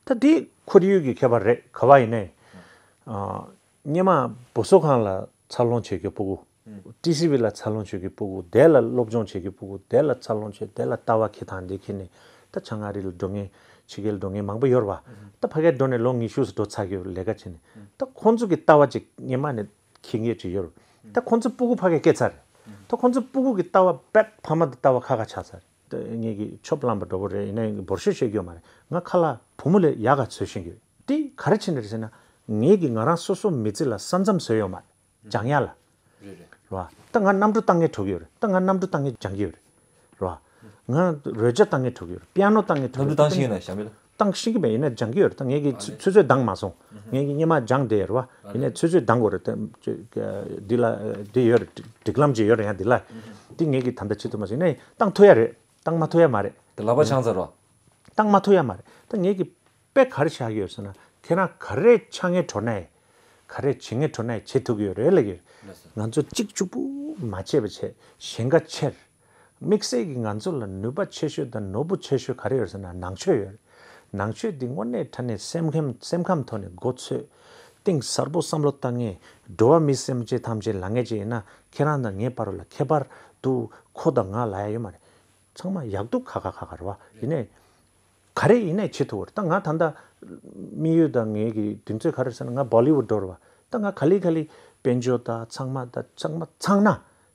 ད་འདི་ཁོར་ཡུག་གི་ཁྱད་པར་རེད། ག་བ་ཡིན་ནའི། ཨ་སྔོན་མ་བུ་གསོ་ཁང་ལ་འཚར་ལོངས་བྱེད་མཁན་སྤུ་གུ། ཊི་སི་ཝི་ལ་འཚར་ལོངས་བྱེད་མཁན་སྤུ་གུ། དེ་ལ་སློབ་སྦྱོང་བྱེད་མཁན་སྤུ་གུ། དེ་ལ་འཚར་ལོངས་བྱེད། དེ་ལ་ལྟ་བ་འཁྱེར་སྟངས་འདི་འཁྱེར་ནས། ད་བྱང་ཨ་རི་ལ་འགྲོ་མཁན། ཕྱི་རྒྱལ་འགྲོ་མཁན་མང་པོ་ཡོད་རེད་བ། ད་ཕ་གིར་འགྲོ་ནས་ལོ་ཉི་ཤུ་ཙམ་འགྲོ་ཚར་གྱི་ཡོད་རེད། ལས་ཀ་བྱས་ནས། ད་ཁོང་ཚོ་གི་ལྟ་བ་ཅིག་སྔོན་མ་ནས་འཁྱེར་མཁན་ཅིག་ཡོད་རེད། ད་ཁོང་ཚོ་སྤུ་གུ་ཕ་གིར་སྐྱེས་ཚར་རེད། ད་ཁོང་ཚོ་སྤུ་གུ་གི་ལྟ་བ་དཔེ་ཕ་མ་དང་ལྟ་བ་ཁ་ཁ་ཆགས་ཚར་རེད། ད་ངེད་ཀྱི་ཆོབ་ལངས་པ་འདྲ་པོ་རེད། ཡིན་ནའི་འབོར་ཤོས་བཤད་རྒྱུ་ཡོད་མ་རེད། ང་ཁ་ལག་བུ་མོ་ལས་ཡག་ག་འཚོལ་ཤེས་ཀྱི་ཡོད། དེ་ག་རེ་བྱས་ནས་རེད་ཟེར་ན། ངེད་ཀྱི་ང་རང་སོ་སོ་མི་ཚེ་ལ་ས་མཚམས་བཟོས་ཡོད་མ་རེད། སྦྱང་ཡ་ལ། རེད་རེད། རེད་བ། ད་ང་གནམ་གྲུ་བཏང་མཁན་འགྲོ་གི་ཡོད་རེད། ད་ང་གནམ་གྲུ་བཏང་མཁན་སྦྱང་གི་ཡོད་རེད། རེད་བ། ང་རོལ་ཆ་བཏང་མཁན་འགྲོ་གི་ཡོད་རེད། པི་ཡ་ནོ་བཏང་མཁན་འགྲོ་གི་ཡོད་རེད། གནམ་གྲུ་བཏང་ཤེས་ཀྱི་ན་ཞྭ་མོ་ལ། བཏང་ཤེས་ཀྱི་མེད། ཡིན་ན་སྦྱང་གི་ཡོད་རེད། ད་ངེད་ཀྱིས་ཨ་ཚོད་ཚོད་བཏང་མ་སོང་། ངེད་ཀྱིས་སྔོན་མ་སྦྱངས་བསྡད་ཡོད་རེད་བ། ཡིན་ནའི་ཚོད་ཚོད་བཏང་དགོས་རེད། ད་འདི་ལ་འདི་ཡོད་རེད། སྒྲིག་ལམ་ཅིག་ཡོད་རེད། ཡང་འདི་ལ་འདི་ངེད་ཀྱིས་ད་ལྟ་བྱེད་ཐུབ་མ་སོང་། ཡིན་ནའི་བཏང་ཐུབ་ཡ་རེད། བཏང་མ་ཐུབ་ཡ་མ་རེད། དེ་ལག་པ་འཆང་ཚར་རོ། བཏང་མ་ཐུབ་ཡ་མ་རེད། ད་ངེད་ཀྱིས་དཔེ་ག་རེ་བྱ་གི་ཡོད་ཟེར་ན། ཁྱེད་རང་ག་རེ་འཆང་མཁན་འགྲོ་ན་ཡང་། ག་རེ་བྱེད་མཁན་འགྲོ་ན་ཡང་བྱེད་ཐུབ་ཀྱི་ཡོད་རེད་ལབ་ཀྱི་ཡོད། ལགས་སོ། ང་ཚོ་གཅིག་གཅིག་པུ་མ་བྱས་པ་བྱས། ཞེན་ཁ་ཆེར། དམིགས་བསལ་གྱིས་ང་ཚོ་ལ་ནུས་པ་ཆེ་ཤོས་དང་ནོར་བུ་ཆེ་ཤོས་ག་རེ་ཡོད་ཟེར་ན། ནང་ཆོས་ཡོད་རེད། ནང་ཆོས་འདི་དངོས་གནས་དྲང་གནས་སེམས་ཁམས་སེམས་ཁམས་ཐོག་ནས་མགོ་ཚོས། གཏིང་ཟབ་པོ་བསམ་བློ་བཏང་ངེས། འགྲོ་བ་མི་སེམས་ཅན་ཐམས་ཅད་ལ་ངེས་ཅིག་ཡིན་ན། ཁྱེད་རང་དང་ངའི་བར་ལ་ཁྱད་པར་འདུག་ཁོ་དང་ང་ལབ་ཡ་ཡོད་མ་རེད། ཚང་མ་ཡག་སྡུག་ཁ་ཁ་ཁ་ཁ་རེད་བ། ཡིན་ནའི་ག་རེ་ཡིན་ནའི་བྱེད་ཐུབ་པ་རེད། ད་ང་ད་ལྟ་དམིགས་ཡུལ་དང་ངེད་ཀྱི་དུས་ཚོད་ག་རེ་ཟེར་ན། ང་བོ་ལི་ཝུད་འགྲོ་རེད་བ། ད་ང་ག་ལེ་ག་ལེ་དཔལ་འབྱོར་དང་ཚང་མ་དང་ཚང་མ་ཚང་ན།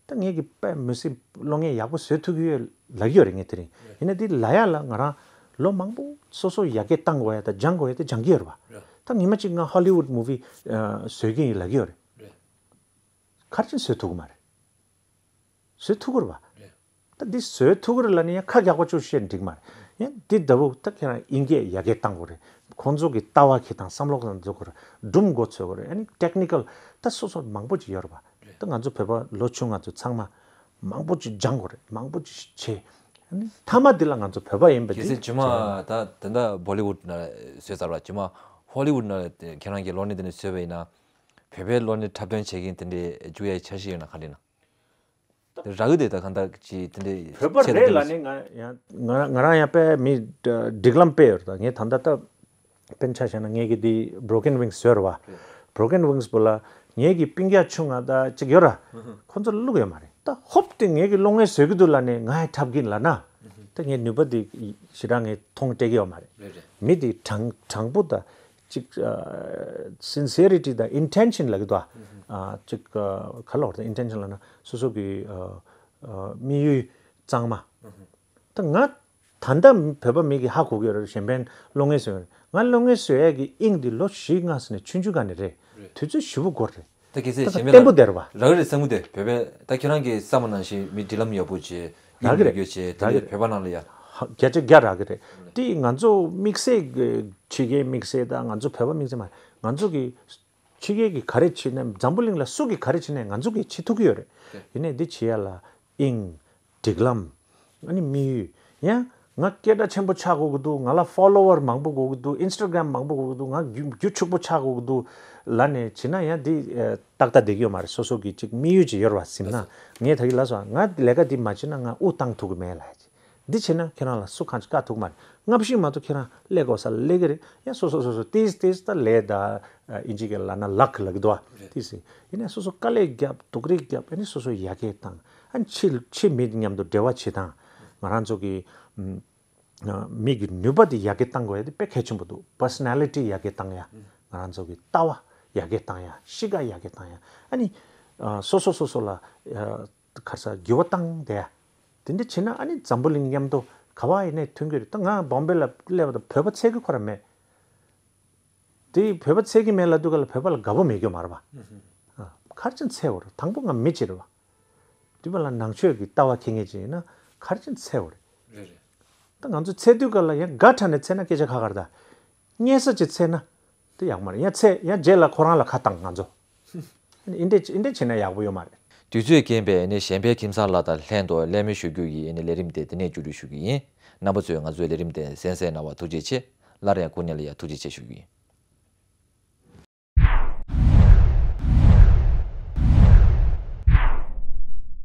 ད་ངེད་ཀྱི་དཔེ་མི་སྲིད་བློ་ངན་ཡག་པོ་བཟོ་ཐུབ་ཀྱི་ཡོད་ལབ་ཀྱི་ཡོད་རེད་ངས་དེ་རིང་། ཡིན་ན་འདི་ལབ་ཡ་ལ་ང་རང་ལོ་མང་པོ་སོ་སོ་ཡར་རྒྱས་བཏང་དགོས་ཡ་དང་སྦྱང་དགོས་ཡ་དེ་སྦྱང་གི་ཡོད་རེད་བ། རེད། ད་ཉི་མ་གཅིག་ང་ཧོ་ལི་ཝུད་མུ་ཝི་བཟོ་གི་ཡིན་ལབ་ཀྱི་ཡོད་རེད། རེད། ག་རེ་བྱས་ནས་བཟོ་ཐུབ་ཀྱི་མ་རེད། བཟོ་ཐུབ་ཀྱི་རེད་བ། རེད། ད་འདི་བཟོ་ཐུབ་ཀྱི་རེད་ལབ་ནས་ཡང་ཁ་རྒྱག་པ་ཅིག་བཤད་འགྲིག་མ་རེད། ཡང་འདི་ལྟ་བུ་ད་ཁྱེད་རང་དབྱིན་སྐད་ཡར་རྒྱས་བཏང་དགོས་རེད། ཁོང་ཚོ་གི་ལྟ་བ་ཁྱེད་དང་བསམ་བློ་གང་འཛུགས་དགོས་རེད། སྒྲུང་མགོ་ཚོས་དགོས་རེད། ཨ་ནི་ཊེག་ནི་ཀལ་ད་སོ་སོ་མང་པོ་ཅིག་ཡོད་རེད་བ། རེད། ད་ང་ཚོ་བོད་པ་ལོ་ཆུང་ང་ཚོ་ཚང་མ་མང་པོ་ཅིག་སྦྱང་དགོས་རེད། མང་པོ་ཅིག་བྱེད། ཨ་ནི་མཐའ་མ་འདི་ལ་ང་ཚོ་བོད་པ་ཡིན་པ་གལ་འདི་སྲིད་རྗེས་མ་ད་ད་ལྟ་བོ་ལི་ཝུད་ནང་བཟོས་ཚར་བ། རྗེས་མ་ཧོ་ལི་ཝུད་ནང་ཁྱེད་རང་གི་གློག་བརྙན་དེ་འདྲ་བཟོས་པ་ཡིན་ན། བོད་པའི་གློག་བརྙན་འཁྲབ་སྟོན་བྱེད་མཁན་དེ་འདྲའི་འཇུག་ཡའི་འཆར་གཞི་ཡོད་ན་ག་རེ་ན། རག་གི་དེ་ད་གང་ལྟར་ཅིག་དེ་འདྲའི་བོད་པ་ཆེད་དུ་རེད་ལབ་ནས་ང་ཡང་ང་ང་རང་ཡང་དཔེ་མི་སྒྲིག་ལམ་དཔེ་ཡོད་རེད། ད་ངས་ད་ལྟ་ད་དཔེར་ན་ཆ་བཞག་ན་ངས་ཀྱི་འདི་Broken Wings་བཟོས་རེད་བ། Broken Wings་པོ་ལ་ངས་ཀྱི་སྤུན་ཀྱག་ཆུང་ང་ད་ཅིག་ཡོད་ར། ཁོ་ཚོ་བླུག་ཡོད་མ་རེད། ད་ཧོབ་སྟེ་ངས་ཀྱི་གློག་བརྙན་བཟོ་གི་འདུག་ལབ་ནས་ང་ཡང་འཁྲབ་གིན་ལབ་ན། ད་ངས་ནུས་པ་འདི་ཞེ་དྲག་ངས་མཐོང་སྤྲད་ཀྱི་ཡོད་མ་རེད། རེད་རེད། མི་འདི་དྲང་དྲང་པོ་ད། ཅིག་ཨ། སིན་སི་ཡེ་རི་ཊི་དང་ཨིན་ཊེན་ཤན་ལབ་ཀྱི་འདུག་ཨ། ཨ། ཅིག་ཨ། ག་ལབ་དགོས་རེད། ཨིན་ཊེན་ཤན་ལབ་ན་སོ་སོ་གི་ཨ། ཨ། དམིགས་ཡུལ་གཙང་མ། ད་ང་ད་ལྟ་བོད་པ་མི་གིས་ཧ་གོ་གི་ཡོད་རེད། གཞན་ཕན་གློག་བརྙན་བཟོས་ཡོད་རེད། ང་གློག་བརྙན་བཟོ་ཡས་ཀྱི་དབྱིངས་འདི་ལོ་བཞི་ལྔ་ཟིན་ནས་ཆུང་ཆུང་སྒང་ནས་རེད། རེད། དུས་ཚོད་ཞེ་པོ་འགོར་རེད། ད་གལ་སྲིད་ད་གཞན་ཕན་བརྟན་པོ་ལ་བསྡད་རེད་བ། རག་རེད་བསམ་གི་འདུག་བོད་པའི་ད་ཁྱེད་རང་གིས་བསམ་པ་ནང་བཞིན་མི་སྒྲིག་ལམ་ཡག་པོ་བྱས། རག་གི་རེད། རྒྱུ་བྱས། ད་རག་གི་རེད། བོད་པ་ནང་ལ་ཡ། ཧ། བརྒྱ་ཆ་བརྒྱ་རག་གི་རེད། དེ་ང་ཚོ་དམིགས་བསལ་གྱི་ཕྱི་རྒྱལ་དམིགས་བསལ་དང་ང་ཚོ་བོད་པ་དམིགས་བསལ་མ་རེད། ང་ཚོ་གི་ཕྱི་རྒྱལ་གྱི་ག་རེ་བྱེད་ནས། འཛམ་བུ་གླིང་ལ་སུ་གིས་ག་རེ་བྱེད་ནས་ང་ཚོ་གིས་བྱེད་ཐུབ་ཀྱི་ཡོད་རེད། རེད། ཡིན་ནའི་འདི་བྱེད་ཡ་ལ་དབྱིངས། སྒྲིག་ལམ། ཨ་ནི་དམིགས་ཡུལ། ཡང་ང་སྐད་གྲགས་ཆེན་པོ་ཆགས་དགོས་ཀྱི་འདུག་ང་ལ་ཕོ་ལོ་ཝར་མང་པོ་དགོས་ཀྱི་འདུག་ཨིན་སི་ཊ་གྷ་རམ་མང་པོ་དགོས་ཀྱི་འདུག་ང་རྒྱུ་རྒྱུ་ཕྱུག་པོ་ཆགས་དགོས་ཀྱི་འདུག་ལབ་ནས་བྱེད་ན་ཡང་འདི་ཨ། ཏག་ཏག་བསྡད་ཀྱི་ཡོད་མ་རེད། སོ་སོ་གི་ཅིག་དམིགས་ཡུལ་ཅིག་ཡོད་རེད་བ། ཟིན་ན་ལགས་སོ། ངས་ད་གིན་ལབ་སོང་། ང་ལས་ཀ་འདི་མ་བྱས་ན་ང་དབུགས་བཏང་ཐུབ་ཀྱི་མེད་ལབ་ཡ་ཅིག་འདི་བྱས་ན་ཁྱེད་རང་ལ་སུ་གང་ཅིག་བཀག་ཐུབ་མ་རེད། སྔ་ཕྱི་མ་གཏོགས་ཁྱེད་རང་སླེབས་དགོས་ས་ལ་སླེབས་ཀྱི་རེད། ཡང་སོ་སོ་སོ་སོ་ཏིས་ཏིས་ད་ལས་ད་ཨིན་ཇི་སྐད་ལ་ན་ལག་ལབ་ཀྱི་འདུག་བ། ཏིས་ཡིན་ནའི་སོ་སོ་དཀའ་ལས་རྒྱབ། སྡུག་རུས་རྒྱབ། ཨ་ནི་སོ་སོ་ཡར་རྒྱས་བཏང་། ཨ་ནི་ཕྱི་ཕྱི་མི་མཉམ་དུ་འབྲེལ་བ་བྱེད་སྟངས། ང་རང་ཚོ་གི་ཨ། མི་གི་ནུས་པ་དེ་ཡར་རྒྱས་བཏང་དགོས་ཡ་དེ་དཔེ་གལ་ཆེན་པོ་འདུག་པར་སོ་ན་ལི་ཊི་ཡར་རྒྱས་བཏང་ཡ། ང་རང་ཚོ་གི་ལྟ་བ་ཡར་རྒྱས་བཏང་ཡ། གཤིས་ཀ་ཡར་རྒྱས་བཏང་ཡ། ཨ་ནི་ཨ། སོ་སོ་སོ་སོ་ལ་ཨ། ག་རེ་ཟེར། འགྱུར་བ་བཏང་བསྡད་ཡ། དེ་འདྲ་བྱས་ན་ཨ་ནི་འཛམ་བུ་གླིང་མཉམ་དུ་ག་བ་ཡིན་ནའི་མཐུན་གྱི་རེད། ད་ང་བོམ་བེ་ལ་སླེབས་པ་དང་བོད་པ་འཚོལ་གྱི་ཁོ་རང་མེད། དེ་བོད་པ་འཚོལ་གྱི་མེད་ལབ་དུས་ག་ལ་བོད་པ་ལ་དགའ་པོ་མེད་རྒྱུ་མ་རེད་པ། ཨ། ག་རེ་བྱས་ནས་འཚོལ་དགོས་རེད། དང་པོ་ང་མི་གཅིག་རེད་པ། དེ་བ་ལ་ནང་ཆོས་ཀྱི་ལྟ་བ་འཁྱེར་མཁན་ཅིག་ཡིན་ན་ག་རེ་བྱས་ནས་འཚོལ་དགོས་རེད། རེད་རེད། ད་ང་ཚོ་འཚོལ་དུས་ག་ལ་ཡང་དགའ་དྲགས་ནས་འཚོལ་ན་སྐད་ཆ་ཁ་ཁ་རེད། ད་སྙན་ས་ཅིག་འཚོལ་ན་དེ་ཡག་མ་རེད། ཡང་འཚོལ། ཡང་རྗེས་ལ་ཁོ་རང་ལ་ཁ་བཏང་ང་ཚོ། ཨ་ནི་འདི་འདྲས་འདི་འདྲས་བྱས་ན་ཡག་པོ་ཡོད་མ་རེད། དུས་ཚོད་རྐྱེན་པས་ནི་གཞན་ཕན་ཁྱིམ་ཚང་ལགས་དང་ལྷན་དུ་གླེང་མོལ་ཞུ་རྒྱུ་ཡི་ནི་ལས་རིམ་དེ་འདི་ནས་མཇུག་སྒྲིལ་ཞུ་རྒྱུ་ཡིན། རྣམ་པ་ཚོས་ང་ཚོའི་ལས་རིམ་དེ་གསན་གཟིགས་གནང་བར་ཐུགས་རྗེ་ཆེ། སླར་ཡང་སྐུ་ཉིད་ལ་ཡང་ཐུགས་རྗེ་ཆེ་ཞུ་རྒྱུ་ཡིན།